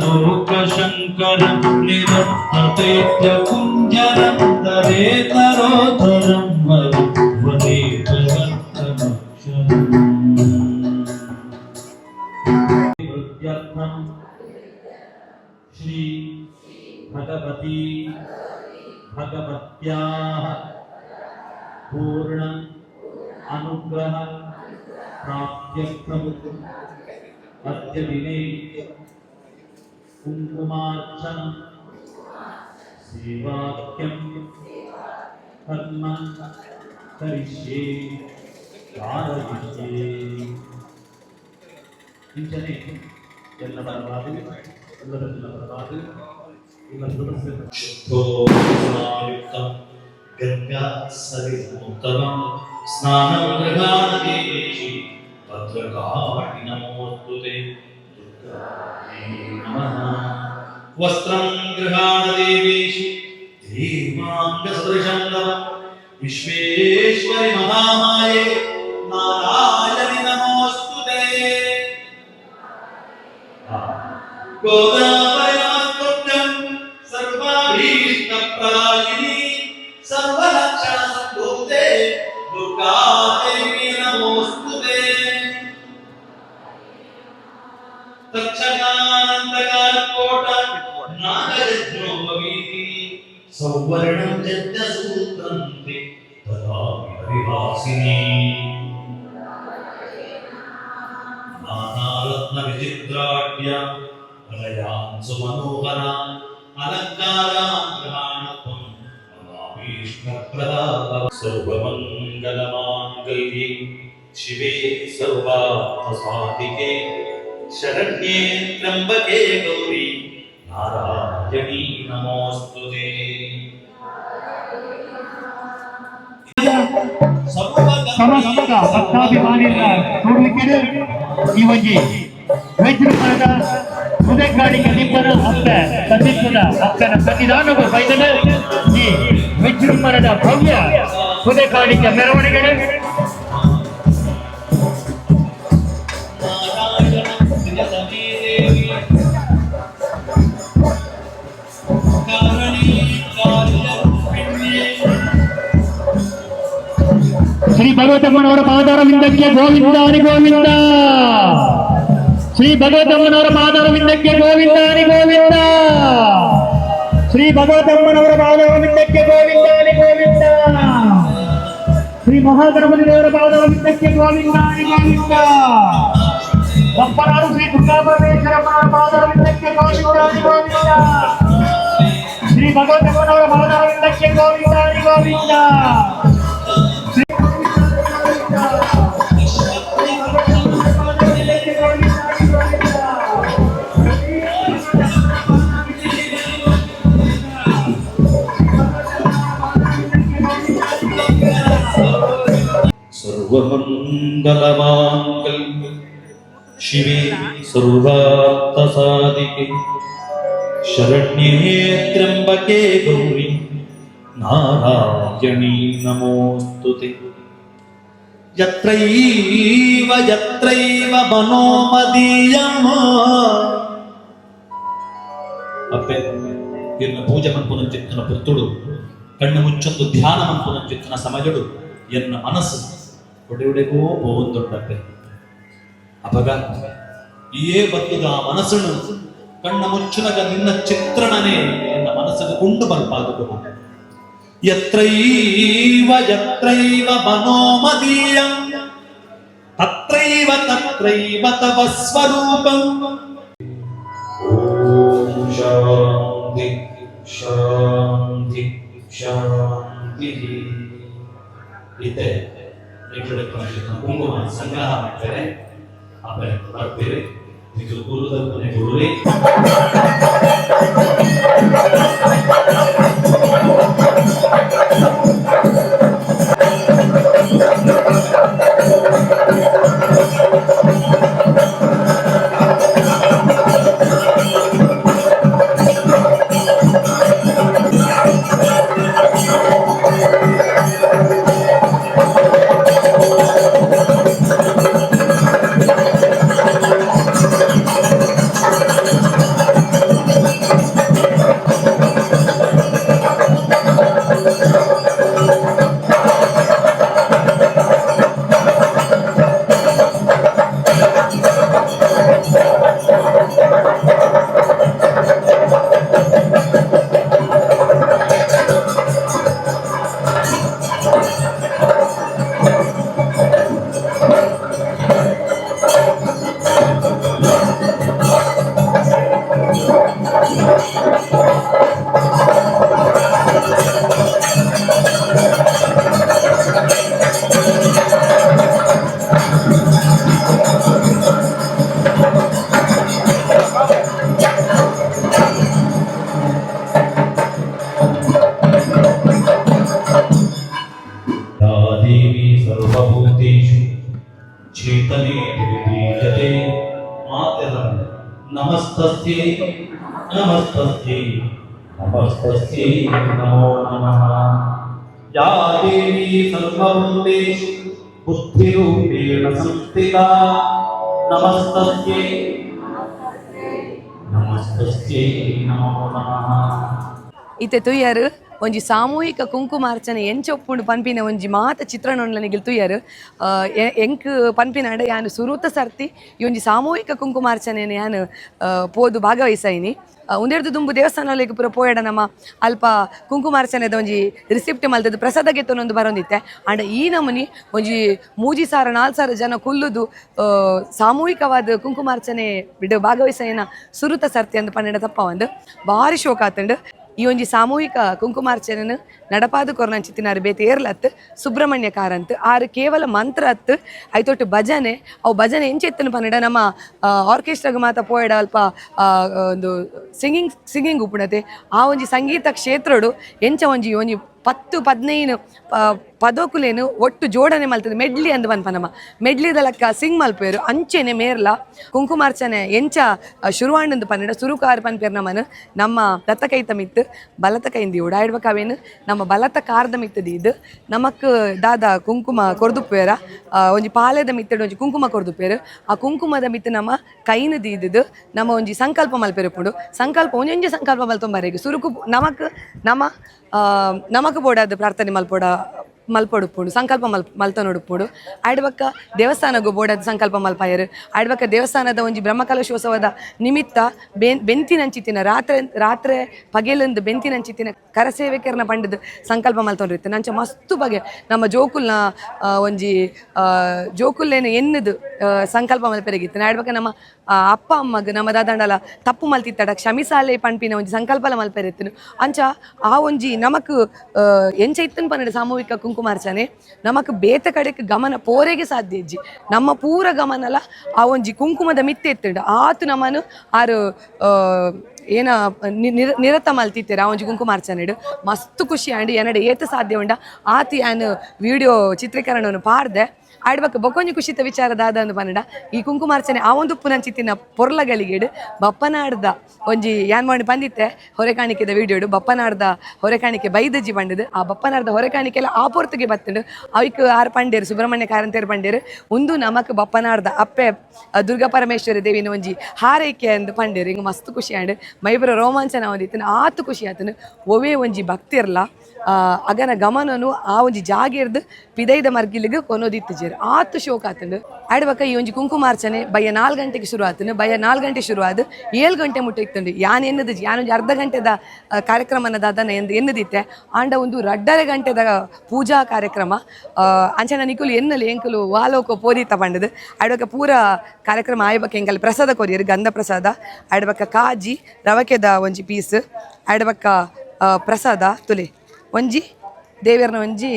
ಸಮಸ್ತಲೋಕಶಂಕರ ನಿರಸ್ತತೈತ್ಯಕುಂಜರಂ ತರೇತರೋಧರಂ ವರಿ ವನೇ ಭಗತ್ತಮಕ್ಷರಂ. ವೃದ್ಧ್ಯರ್ಥಂ ಶ್ರೀ ಭಗವತಿ ಭಗವತ್ಯಾಃ ಪೂರ್ಣ ಅನುಗ್ರಹ ಪ್ರಾಪ್ತ್ಯರ್ಥಂ ಅದ್ಯ ದಿನೇ ಕುಂಕುಮಾರ್ಚನ ಸೇವಾಖ್ಯಂ ಕರ್ಮ ಕರಿಷ್ಯೆ ಕಾರಯಿಷ್ಯೆ. ಇಂಚನೆ ಎಲ್ಲ ಪರವಾದ ಎಲ್ಲರ ಪರವಾದ ಎಲ್ಲ ಸದಸ್ಯರ ಶುದ್ಧೋಯುಕ್ತಂ ಗಂಗಾ ಸರಿತಮುತ್ತಮಂ. ಸ್ನಾನಂ ಗೃಹಾಣ ದೇವೇಶಿ ಭದ್ರಕಾಳಿ ನಮೋಸ್ತುತೆ ದುರ್ಗಾಯೈ ನಮಃ. ವಸ್ತ್ರಂ ಗೃಹಾಣ ದೇವೇಶಿ ದೇವಾಂಗಸದೃಶಂ ನಮ ವಿಶ್ವೇಶ್ವರಿ ಮಹಾಮಾಯೆ ನಾರಾಯಣಿ ನಮೋಸ್ತುತೆ. ಗೋದಾವರಿ ನಮಸ್ತುಭ್ಯಂ ಸರ್ವಾಭೀಷ್ಟಪ್ರದಾಯಿನಿ ಸರ್ವಲಕ್ಷಣ ಸಂಭೂತೆ ದುರ್ಗಾದೇವಿ ನಮೋಸ್ತುತೆ. ತಕ್ಷಕಾನಂದಕಾರ್ಕೋಟ ನಾಗಯಜ್ಞೋಪವೀತಿ ಸೌವರ್ಣಂ ಯಜ್ಞಸೂತ್ರಂ ತೆ ದದಾಮಿ ಹರಿವಾಸಿನಿ. ನಾನಾರತ್ನ ವಿಚಿತ್ರಾಢ್ಯ ಹೃದಯಾನ್ ಸುಮನೋಹರಾನ್ ಅಲಂಕಾರಾನ್ ಗೃಹಾಣತ್ವಂ ಮಮಾಭೀಷ್ಟಪ್ರದಾಭವ. ಸರ್ವಮಂಗಲಮಾಂಗಲ್ಯೆ ಶಿವೆ ಸರ್ವಾರ್ಥಸಾಧಿಕೆ ಶರಣ್ಯೇ ತ್ರ್ಯಂಬಕೆ ಗೌರಿ ನಾರಾಯಣೀ ನಮೋಸ್ತುತೆ. ಸಮಸ್ತ ಭಕ್ತಾಭಿಮಾನಿಗಳ ನೋಡಲಿಕ್ಕೆ ಈ ಒಂಜಿ ವೈದ್ಯರ ಉದಯಕಾಡಿಗೆ ನಿಮ್ಮನ ಅಪ್ಪೆ ಸಂದೀಪದ ಅಪ್ಪನ ಸನ್ನಿಧಾನವು ಬೈದನ ಈ ವಿಜೃಂಭಣದ ಭವ್ಯ ಉದಯಕಾಡಿಗೆ ಮೆರವಣಿಗೆ. ನಾರಾಯಣ ಪ್ರಿಯತಮೇ ದೇವಿ ಕಾರಣೀ ಕಾರ್ಯರೂಪಿಣ್ಯೇ. ಶ್ರೀ ಭಗವತಮ್ಮನವರ ಪಾದಾರವಿಂದಕ್ಕೆ ಗೋವಿಂದಾನಿ ಗೋವಿಂದ. ಶ್ರೀ ಭಗವತಮ್ಮನವರ ಪಾದಾರವಿಂದಕ್ಕೆ ಗೋವಿಂದಾನಿ ಗೋವಿಂದ. ಶ್ರೀ ಭಗವತಮ್ಮನವರ ಪಾದಾರವಿಂದಕ್ಕೆ ಗೋವಿಂದಾನಿ ಗೋವಿಂದ. ಶ್ರೀ ಮಹಾಗಣಪತಿ ದೇವರ ಪಾದಾರವಿಂದಕ್ಕೆ ಗೋವಿಂದಾನಿ ಗೋವಿಂದ. ಬಪ್ಪನಾಡು ಶ್ರೀ ದುರ್ಗಾಪರಮೇಶ್ವರಮ್ಮನವರ ಪಾದಾರವಿಂದಕ್ಕೆ ಗೋವಿಂದಾನಿ ಗೋವಿಂದ. ಶ್ರೀ ಭಗವತಮ್ಮನವರ ಪಾದಾರವಿಂದಕ್ಕೆ ಗೋವಿಂದಾನಿ ಗೋವಿಂದ. ಸರ್ವಮಂಗಲಮಾಂಗಲ್ಯೆ ಶಿವೆ ಸರ್ವಾರ್ಥಸಾಧಿಕೆ ಶರಣ್ಯೇ ತ್ರ್ಯಂಬಕೆ ಗೌರಿ ನಾರಾಯಣೀ ನಮೋಸ್ತುತೆ. ಯತ್ರೈವ ಯತ್ರೈವ ಮನೋಮದೀಯಂ. ಅಪ್ಪೆ ಎನ್ನ ಪೂಜೆ ಮನ್ಪುನಂಚಿತ್ತನ ಪುತ್ತುಡು ಕಣ್ಣು ಮುಚ್ಚೊಂದು ಧ್ಯಾನ ಮನ್ಪುನಂಚಿತ್ತನ ಸಮಯಡು ಎನ್ನ ಮನಸ್ಸು ಒಡೆಯೊಡೆಗೋ ಪೋವೊಂದುಂಡಪ್ಪೆ. ಅಪಗ ಏ ಬತ್ತುದ ಆ ಮನಸ್ಸನ್ನು ಕಣ್ಣ ಮುಚ್ಚುನಗ ನಿನ್ನ ಚಿತ್ರಣನೇ ಎನ್ನ ಮನಸ್ಸಿಗೆ ಉಂಡು ಮಲ್ಪಾದುದು. ಯತ್ರೈವ ಯತ್ರೈವ ಮನೋಮದೀಯಂ ತತ್ರೈವ ತತ್ರೈವ ತವ ಸ್ವರೂಪಂ. ಓಂ ಶಾಂತಿ ಶಾಂತಿ ಶಾಂತಿ. ಇತ್ತೆ ಕುಂಕುಮ ಸಂಗ್ರಹ ಮಾಡ್ತಾರೆ. ಆಮೇಲೆ ಬರ್ತೀರಿ ಇದು ಗುರುದಪ್ಪನೆ ಗುರುವೇ. ಚಿಂತನೆ ಮಾತೆರ ನಮಸ್ತಸ್ಯೈ ನಮಸ್ತಸ್ಯೈ ನಮಸ್ತಸ್ಯೈ ನಮೋ ನಮಃ. ಯಾ ದೇವಿ ಸರ್ವಭೂತೇಷು ಬುದ್ಧಿರೂಪೇಣ ಸಂಸ್ಥಿತಾ ನಮಸ್ತಸ್ಯೈ ನಮಸ್ತಸ್ಯೈ ನಮೋ ನಮಃ. ಇತ್ತೆ ತುಯ್ಯರು ಒಂಜಿ ಸಾಮೂಹಿಕ ಕುಂಕುಮಾರ್ಚನೆ ಎಂಚ ಒಪ್ಪುಂಡು ಪನ್ಪಿನ ಒಂಜಿ ಮಾತ ಚಿತ್ರಣೊಂಡ್ಲ ನಿಗಿಲ್ ತುಯ್ಯರು. ಎಂಕ್ ಪನ್ಪಿನಾಂಡ ಯಾನ್ ಸುರೂತ ಸರ್ತಿ ಈ ಒಂಜಿ ಸಾಮೂಹಿಕ ಕುಂಕುಮಾರ್ಚನೆನ್ ಯಾನ್ ಪೋದು ಭಾಗವಹಿಸೈನಿ. ಉಂದೆರ್ದು ದುಂಬು ದೇವಸ್ಥಾನಲೆಗ್ ಪೂರ ಪೋಯಡ ನಮ್ಮ ಅಲ್ಪ ಕುಂಕುಮಾರ್ಚನೆದ ಒಂಜಿ ರಿಸಿಪ್ಟ್ ಮಲ್ತದ್ದು ಪ್ರಸಾದ ಗೆತ್ತೊಂದು ಬರೊಂದಿತ್ತೆ. ಆಂಡ ಈ ನಮೂನಿ ಒಂಜಿ 3000 4000 ಜನ ಕುಲ್ಲುದು ಸಾಮೂಹಿಕವಾದ ಕುಂಕುಮಾರ್ಚನೆ ಬಿಡು ಭಾಗವಹಿಸೈನ ಸುರುತ ಸರ್ತಿ ಅಂದ್ ಪನ್ನೆಂಡ ತಪ್ಪ ಒಂದು ಭಾರಿ ಶೋಕ ಆತುಂಡು. ಈ ಒಂಜಿ ಸಾಮೂಹಿಕ ಕುಂಕುಮಾರ್ಚನೆನ್ ನಡಪಾದು ಕೊರ್ನಂಚಿತ್ತಿನಾರು ಬೇತೆ ಏರ್ಲತ್ ಸುಬ್ರಹ್ಮಣ್ಯ ಕಾರಂತ್. ಆರು ಕೇವಲ ಮಂತ್ರ ಅತ್ತು, ಐತೊಟ್ಟು ಭಜನೆ. ಅವು ಭಜನೆ ಎಂಚೆತ್ತನ ಪನ್ನಡ ನಮ್ಮ ಆರ್ಕೆಸ್ಟ್ರಾಗ್ ಮಾತ ಪೋಯಡ ಅಲ್ಪ ಒಂದು ಸಿಂಗಿಂಗ್ ಸಿಂಗಿಂಗ್ ಉಪ್ಪುಣತೆ. ಆ ಒಂಜಿ ಸಂಗೀತ ಕ್ಷೇತ್ರಡು ಎಂಚ ಒಂಜಿ ಒಂಜಿ 10 15 ಪದೋಕುಲೇನು ಒಟ್ಟು ಜೋಡಣೆ ಮಲ್ತದೆ ಮೆಡ್ಲಿ ಅಂದ್ ಪನ್ಪ ನಮ್ಮ ಮೆಡ್ಲಿದ ಲೆಕ್ಕ ಸಿಂಗ್ ಮಲ್ಪೇರು. ಅಂಚೆನೆ ಮೇರ್ಲ ಕುಂಕುಮಾರ್ಚನೆ ಎಂಚ ಶುರುವಾಂಡಂದು ಪನ್ನಡ ಸುರುಕಾರ್ ಪನ್ಪೇರ್ ನಮನ್ ನಮ್ಮ ದತ್ತ ಕೈತ ಮಿತ್ತು ಬಲತ ಕೈಂದಿ ಉಡಾಯಿಡ್ಬೇಕಾವೇನು ನಮ್ಮ ಬಲತ ಕಾರ್ದ ಮಿತ್ತದ ಇದು ನಮಕ್ ದಾದ ಕುಂಕುಮ ಕೊರ್ದುಪ್ಪೇರ ಒಂಜಿ ಪಾಲೆದ ಮಿತ್ತಡ್ ಒಂಜಿ ಕುಂಕುಮ ಕೊರ್ದುಪ್ಪೇರು. ಆ ಕುಂಕುಮದ ಮಿತ್ತು ನಮ್ಮ ಕೈನ ದೀದದು ನಮ್ಮ ಒಂಜಿ ಸಂಕಲ್ಪ ಮಲ್ಪೆರುಪುಂಡು. ಸಂಕಲ್ಪ ಒಂಜೊಂಜಿ ಸಂಕಲ್ಪ ಮಲ್ತೊಂಬಾರಿಗೆ ಸುರುಕು ನಮಕ್ ನಮ್ಮ ನಮಕ್ ಬೋಡಾದ್ ಪ್ರಾರ್ಥನೆ ಮಲ್ಪೊಡ ಮಲ್ಪೊಡುಪ್ಪುಂಡು ಸಂಕಲ್ಪ ಮಲ್ತೊನೊಡುಪ್ಪುಂಡು. ಆಯ್ಡ್ ದೇವಸ್ಥಾನಗು ಬೋಡಾದ್ ಸಂಕಲ್ಪ ಮಲ್ಪಾಯೆರ್. ಆಯ್ಡ್ ದೇವಸ್ಥಾನದ ಒಂಜಿ ಬ್ರಹ್ಮಕಲಶೋತ್ಸವದ ನಿಮಿತ್ತ ಬೆಂತಿನಂಚಿತ್ತಿನ ರಾತ್ರೆ ರಾತ್ರೆ ಪಗೆಲಂದು ಬೆಂತಿನಂಚಿತ್ತಿನ ಕರಸೇವಕರನ ಪಂಡದ್ ಸಂಕಲ್ಪ ಮಲ್ತೊಂಡಿತ್ತು. ನಂಚ ಮಸ್ತು ಬಗೆ ನಮ್ಮ ಜೋಕುಲ್ನ ಒಂಜಿ ಜೋಕುಲ್ಲೇನು ಎನ್ನುದು ಸಂಕಲ್ಪ ಮಲ್ಪೆರೆಗಿತ್ತು. ಆಯ್ಡ್ ನಮ್ಮ ಅಪ್ಪ ಅಮ್ಮಗ್ ನಮ್ಮ ದಾದಂಡಲ ತಪ್ಪು ಮಲ್ತಿತ್ತಡ ಕ್ಷಮಿಸಾಲೆ ಪನ್ಪಿನ ಒಂಜಿ ಸಂಕಲ್ಪಲ ಮಲ್ಪೆರೆತ್ತನು. ಅಂಚ ಆ ಒಂಜಿ ನಮಕ್ ಎಂಚ ಇತ್ತನ್ ಪನ್ನಡ ಸಾಮೂಹಿಕ ಕುಂಕುಮಾರ್ಚನೆ ನಮಕ್ ಬೇತೆ ಕಡೆಕ್ ಗಮನ ಪೋರೆಗೆ ಸಾಧ್ಯ ಇಜ್ಜಿ. ನಮ್ಮ ಪೂರ ಗಮನಲ ಆ ಒಂಜಿ ಕುಂಕುಮದ ಮಿತ್ತೆ ಇತ್ತುಂಡು. ಆತು ನಮನು ಆರು ಏನ ನಿರತ ಮಲ್ತಿತ್ತೆರ್ ಆ ಒಂಜಿ ಕುಂಕುಮಾರ್ಚನೆಡ್. ಮಸ್ತ್ ಖುಷಿ ಆಂಡ್. ಎನ್ನಡ ಏತ್ ಸಾಧ್ಯ ಉಂಡ ಆತ್ ಯಾನ್ ವಿಡಿಯೋ ಚಿತ್ರೀಕರಣವನ್ನು ಪಾಡ್ದೆ. ಆಡ್ಬಕ್ ಬೊಕೊಂಜಿ ಖುಷಿತ ವಿಚಾರ ದಾದ ಪನ್ನಡ ಈ ಕುಂಕುಮಾರ್ಚನೆ ಆ ಒಂದು ಪುನಂಚಿತ್ತಿನ ಪೊರ್ಲಗಳಿಗೆಡ್ ಬಪ್ಪನಾಡ್ದ ಒಂಜಿ ಯಾನ್ ಮಾಡಿ ಬಂದಿತ್ತೆ ಹೊರೆ ಕಾಣಿಕೆದ ವಿಡಿಯೋಡು ಬಪ್ಪನಾಡ್ದ ಹೊರೆ ಕಾಣಿಕೆ ಬೈದಜ್ಜಿ ಬಂಡದು. ಆ ಬಪ್ಪನಾಡ್ದ ಹೊರೆ ಕಾಣಿಕೆಲ್ಲ ಆ ಪೊರ್ತುಗೆ ಬತ್ತುಂಡು. ಅವಿಕ್ ಆರ್ ಪಂಡೇರು ಸುಬ್ರಹ್ಮಣ್ಯ ಕಾರಂತೇರು ಪಂಡೇರು ಉಂದು ನಮಕ್ ಬಪ್ಪನಾಡ್ದ ಅಪ್ಪೆ ದುರ್ಗಾ ಪರಮೇಶ್ವರಿ ದೇವಿನ ಒಂಜಿ ಹಾರೈಕೆ ಅಂದ್ ಪಂಡೇರು. ಹಿಂಗೆ ಮಸ್ತ್ ಖುಷಿ ಆಂಡ್. ಮೈಬರ ರೋಮಾಂಚನ ಒಂದಿತ್ತನ ಆತು ಖುಷಿ ಆತನು. ಒವೇ ಒಂಜಿ ಭಕ್ತಿರ್ಲ ಅಗನ ಗಮನನು ಆ ಒಂಜಿ ಜಾಗೆರ್ದು ಪಿದೈದ ಮರ್ಗಿಲಿಗೆ ಕೊನೋದಿತ್ತು ಆತು ಶೋಕ ಆತಂಡು. ಆಡ್ಬಕ ಈ ಒಂಜಿ ಕುಂಕುಮಾರ್ಚನೆ ಬಯ್ಯ 4 ಗಂಟೆಗೆ ಶುರು ಆತನು. ಬಯ್ಯ 4 ಗಂಟೆ ಶುರು ಆದ್ 7 ಗಂಟೆ ಮುಟ್ಟ ಇತ್ತಂಡು. ಯಾನ್ ಎನ್ನದು ಯಾನ್ ಒಂಜಿ ಅರ್ಧ ಗಂಟೆದ ಕಾರ್ಯಕ್ರಮನ ದಾದನ ಎಂದು ಎನ್ನದಿತ್ತೆ. ಆಂಡ ಒಂದು 2.5 ಗಂಟೆದ ಪೂಜಾ ಕಾರ್ಯಕ್ರಮ. ಅಂಚನ ನಿಕುಲು ಎನ್ನಲು ಎಂಕುಲು ವಾಲೋಕ ಪೋದಿತ್ತ ಪಂಡದು. ಆಡ್ಬಕ ಪೂರ ಕಾರ್ಯಕ್ರಮ ಆಯ್ಬಕ ಎಂಕಲ್ ಪ್ರಸಾದ ಕೊರಿಯರು ಗಂಧ ಪ್ರಸಾದ ಆಡ್ಬಕ ಕಾಜಿ ರವಕೆದ ಒಂಜಿ ಪೀಸ್ ಆಡ್ಬಕ ಪ್ರಸಾದ ತುಲೆ ಒಂಜಿ ದೇವೆರ್ನ ಒಂಜಿ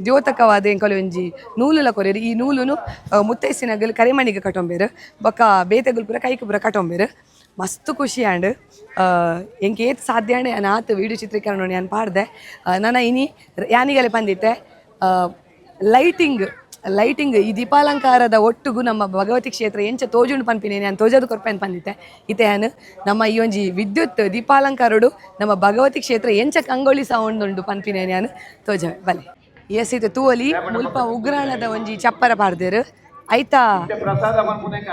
ದ್ಯೋತಕವಾದ ಎಂಕಲು ಒಂಜಿ ನೂಲುಲ ಕೊರಿಯರು. ಈ ನೂಲುನು ಮುತ್ತೈಸಿನಗಲ್ ಕರಿಮಣಿಗೆ ಕಟೊಂಬೇರು ಬೊಕ್ಕ ಬೇತೆಗುಲ್ ಪೂರ ಕೈಕ್ ಪೂರ ಕಟೊಂಬೇರು. ಮಸ್ತ್ ಖುಷಿ ಆಂಡ್. ಎಂಕ್ ಏತ್ ಸಾಧ್ಯ ಆಂಡ್ ಯಾನ್ ಆತ್ ವಿಡಿಯೋ ಚಿತ್ರೀಕರಣ ಯಾನ್ ಪಾಡ್ದೆ. ನನ ಇನಿ ಯಾನಿಗಲೆ ಪಂದಿತ್ತೆ ಲೈಟಿಂಗ್ ಲೈಟಿಂಗ್ ಈ ದೀಪಾಲಂಕಾರದ ಒಟ್ಟುಗು ನಮ್ಮ ಭಗವತಿ ಕ್ಷೇತ್ರ ಎಂಚ ತೋಜುಂಡು ಪನ್ಪಿನಿ ಯಾನ್ ತೋಜದು ಕೊರ್ಪೆನ್ ಪಂದಿತ್ತೆ. ಇತ್ತೆ ಯಾನ್ ನಮ್ಮ ಈ ಒಂಜಿ ವಿದ್ಯುತ್ ದೀಪಾಲಂಕಾರಡು ನಮ್ಮ ಭಗವತಿ ಕ್ಷೇತ್ರ ಎಂಚ ಕಂಗೊಳಿ ಸೌಂಡ್ ಉಂಡು ಪನ್ಪಿನಿ ಯಾನ್ ತೋಜವೆ ಬಲೆ. ಎಸ್, ಇತ್ತೆ ತೂವಲಿ ಮುಲ್ಪ ಉಗ್ರಾಣದ ಒಂಜಿ ಚಪ್ಪರ ಪಾಡ್ದೇರು. ಐತ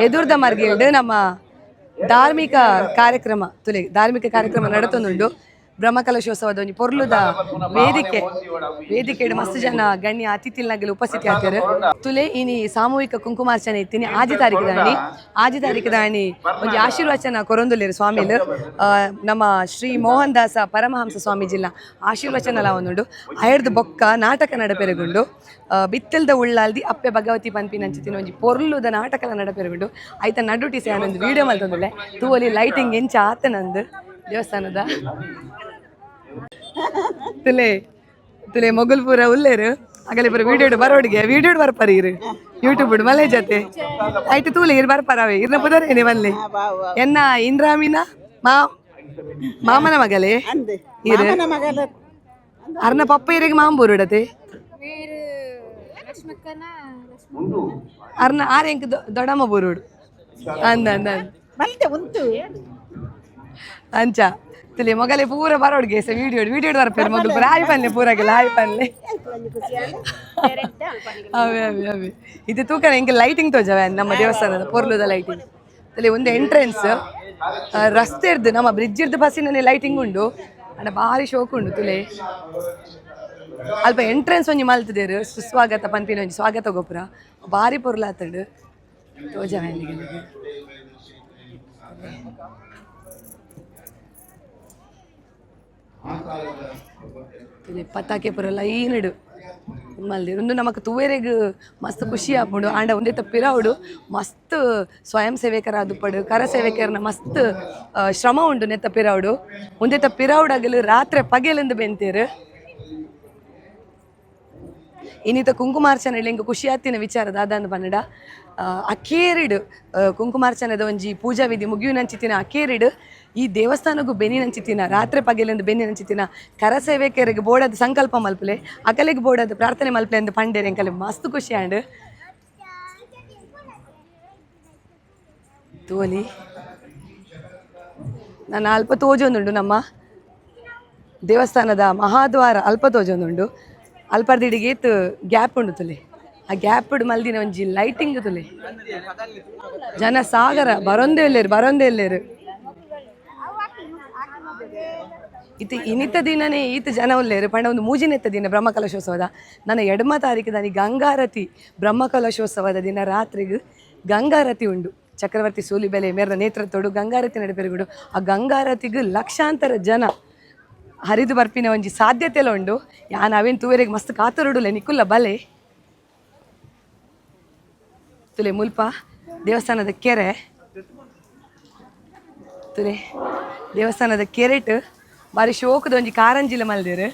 ಎದುರ್ದ ಮರ್ಗಿಲ್ಡ್ ನಮ್ಮ ಧಾರ್ಮಿಕ ಕಾರ್ಯಕ್ರಮ ತುಲೆ ಧಾರ್ಮಿಕ ಕಾರ್ಯಕ್ರಮ ನಡತೊಂದುಂಡು. ಬ್ರಹ್ಮಕಲಶೋತ್ಸವದ ಒಂಜಿ ಪೊರ್ಲುದ ವೇದಿಕೆ ವೇದಿಕೆಡ್ ಮಸ್ತ್ ಜನ ಗಣ್ಯ ಅತಿಥಿಲ್ನಗಲ್ ಉಪಸ್ಥಿತಿ ಆತೆರ್. ತುಲೆ ಇನಿ ಸಾಮೂಹಿಕ ಕುಂಕುಮಾರ್ಚನೆ ಇತ್ತಿನಿ 6 ತಾರೀಕು ದಾಣಿ 6 ತಾರೀಕು ದಾಣಿ ಒಂಜಿ ಆಶೀರ್ವಚನ ಕೊರೊಂದುಲ್ಲೆರ್ ಸ್ವಾಮಿಲು. ನಮ್ಮ ಶ್ರೀ ಮೋಹನ್ ದಾಸ ಪರಮಹಂಸ ಸ್ವಾಮೀಜಿಲ್ನ ಆಶೀರ್ವಚನ ಒಂದುಂಡು. ಅಯರ್ದ್ ಬೊಕ್ಕ ನಾಟಕ ನಡಪೆರೆಗುಂಡು. ಬಿತ್ತಲ್ದ ಉಳ್ಳಾಲ್ದಿ ಅಪ್ಪೆ ಭಗವತಿ ಪನ್ಪಿನಂಚಿತ್ತಿನ ಒಂಜಿ ಪೊರ್ಲುದ ನಾಟಕಲ ನಡಪೆರೆಗುಂಡು. ಐತ ನಡುಟಿ ಯಾನೊಂದು ವಿಡಿಯೋ ಮಲ್ತೊಂದುಲ್ಲೆ. ತೂವೊಲಿ ಲೈಟಿಂಗ್ ಎಂಚ ಆತನಂದು ದೇವಸ್ಥಾನದ. ತುಲೆ ತುಲೆ ಮೊಗಲ್ಪುರ ಉಲ್ಲೇರು ಅಗಲೆ ಪುರ ವಿಡಿಯೋಡು ಬರೋಡಿಗೆ ವಿಡಿಯೋಡು ಬರ್ಪಾರ ಇರು ಯೂಟ್ಯೂಬ್ ಮಲೆ ಜೊತೆ ಆಯ್ತು. ತೂಲೆ ಇರು ಬರ್ಪಾರವೇ ಇರ್ನ ಪುದರೇನೆ ಬಲ್ಲೆ ಎನ್ನ ಇಂದ್ರಾಮಿನ ಮಾ ಮಾಮನ ಮಗಲೇ ಇರು ಅರ್ನ ಪಪ್ಪ ಇರಿಗೆ ಮಾಂಬೂರುಡತೆ. ಅರ್ನ ಆರ್ ಎಂಕ್ ದೊಡಮ್ಮ ಬೂರುಡು ಅಂದ ಅಂದ ಮಲ್ತೆ ಉಂತು. ಅಂಚ ತುಲೆ ಮೊಗಲೆ ಪೂರ ಬರೋಡ್ಗೆ ಸ ವಿಡಿಯೋ ವಿಡಿಯೋ ಬರ್ಪೇರು ಮಗಲು ಪೂರ. ಹಾಯ್ ಪನ್ಲೆ ಪೂರಗೆಲ್ಲ, ಹಾಯ್ ಪನ್ಲೆ. ಅವೇ ಅವೇ ಅವೇ. ಇದು ತೂಕನ ಎಂಕ್ ಲೈಟಿಂಗ್ ತೋಜವೆ ನಮ್ಮ ದೇವಸ್ಥಾನದ ಪೊರ್ಲುದ ಲೈಟಿಂಗ್. ತುಲೆ ಒಂದು ಎಂಟ್ರೆನ್ಸ್ ರಸ್ತೆ ಇರ್ದು ನಮ್ಮ ಬ್ರಿಡ್ಜ್ ಇರ್ದು ಬಸ್ಸಿನಲ್ಲಿ ಲೈಟಿಂಗ್ ಉಂಡು ಅಂಡ ಭಾರಿ ಶೋಕ್ ಉಂಡು ತುಲೆ. ಅಲ್ಪ ಎಂಟ್ರೆನ್ಸ್ ಒಂಜಿ ಮಲ್ತದೇರು ಸುಸ್ವಾಗತ ಪನ್ಪಿನ ಒಂಜಿ ಸ್ವಾಗತ ಗೋಪುರ ಭಾರಿ ಪೊರ್ಲಾತಂಡು ತೋಜವೆ ಅಲ್ಲಿಗೆ. ತುಲೆ ಪತಾಕೆ ಪೂರ ಲೈನ್ಡ್ ಮಲ್ದಿರು. ಉಂದು ನಮಕ್ ತೂವೆರೆಗ್ ಮಸ್ತ್ ಖುಷಿ ಆಪುಂಡು. ಆಂಡ ಉಂದೆತ ಪಿರವುಡು ಮಸ್ತ್ ಸ್ವಯಂ ಸೇವಕರ ದುಪ್ಪಡು ಕರ ಸೇವಕರನ ಮಸ್ತ್ ಶ್ರಮ ಉಂಡು ನೆತ್ತ ಪಿರವುಡು. ಉಂದೆತ ಪಿರವುಡಗಲು ರಾತ್ರೆ ಪಗೆಲೆಂದು ಬೆಂತೇರು. ಇನ್ನಿತ ಕುಂಕುಮಾರ್ಚನೆ ಎಂಕ್ ಖುಷಿ ಆತಿನ ವಿಚಾರ ದಾದಾಂದ್ ಪನ್ನಡ, ಅಕೇರಿಡ್ ಕುಂಕುಮಾರ್ಚನೆದ ಒಂಜಿ ಪೂಜಾ ವಿಧಿ ಮುಗಿಯುನಂಚಿತ್ತಿನ ಅಕೇರಿಡ್ ಈ ದೇವಸ್ಥಾನಗೂ ಬೆನ್ನಿನಂಚಿತ್ತಿನ ರಾತ್ರೆ ಪಗೆಲೆಂದು ಬೆನ್ನಿನಂಚಿತ್ತಿನ ಕರಸೇವಕರಿಗೆ ಬೋಡದ ಸಂಕಲ್ಪ ಮಲ್ಪುಲೆ, ಅಕಲೆಗ್ ಬೋಡದ ಪ್ರಾರ್ಥನೆ ಮಲ್ಪುಲೆ ಎಂದು ಪಂಡೇರ್. ಎಂಕಲೆ ಮಸ್ತ್ ಖುಷಿ ಆಂಡ್. ತೋಲಿ ನಾನು ಅಲ್ಪ ತೋಜೊಂದುಂಡು ನಮ್ಮ ದೇವಸ್ಥಾನದ ಮಹಾದ್ವಾರ ಅಲ್ಪ ತೋಜೊಂದುಂಡು. ಅಲ್ಪರ್ದಿಡಿಗೆ ಏತ್ ಗ್ಯಾಪ್ ಉಂಡು ತುಲೆ. ಆ ಗ್ಯಾಪ್ ಮಲ್ದಿನ ಒಂಜಿ ಲೈಟಿಂಗ್ ತುಲೆ. ಜನ ಸಾಗರ ಬರೊಂದೇ ಇಲ್ಲೇರು, ಬರೊಂದೇ ಇಲ್ಲೇರು. ಇತ್ತೆ ಇನಿತ ದಿನನೇ ಈತ ಜನ ಉಲ್ಲೇರು ಪಂಡ ಒಂದು ಮೂಜಿನೆತ್ತ ದಿನ ಬ್ರಹ್ಮಕಲಶೋತ್ಸವದ ನನ್ನ ಎಡಮ ತಾರೀಕು ದಾನಿ ಗಂಗಾರತಿ. ಬ್ರಹ್ಮಕಲಶೋತ್ಸವದ ದಿನ ರಾತ್ರಿಗೆ ಗಂಗಾರತಿ ಉಂಡು. ಚಕ್ರವರ್ತಿ ಸೂಲಿಬೆಲೆ ಮೇರ್ನ ನೇತೃತ್ವಡು ಗಂಗಾರತಿ ನಡೆಪೆರುಗುಡು. ಆ ಗಂಗಾರತಿಗೆ ಲಕ್ಷಾಂತರ ಜನ ಹರಿದು ಬರ್ಪಿನ ಒಂಜಿ ಸಾಧ್ಯತೆಲ ಉಂಡು. ಯಾನ್ ಅವೇನ್ ತೂವೆರೆಗ್ ಮಸ್ತ್ ಕಾತುರುಡುಲೆ. ನಿಕುಲ್ಲ ಬಲೆ. ತುಲೆ ಮುಲ್ಪ ದೇವಸ್ಥಾನದ ಕೆರೆ ತುಲೆ. ದೇವಸ್ಥಾನದ ಕೆರೆಟ್ ಬಾರಿ ಶೋಕದ ಒಂಜಿ ಕಾರಂಜಿಲ ಮಲ್ದೆರ್.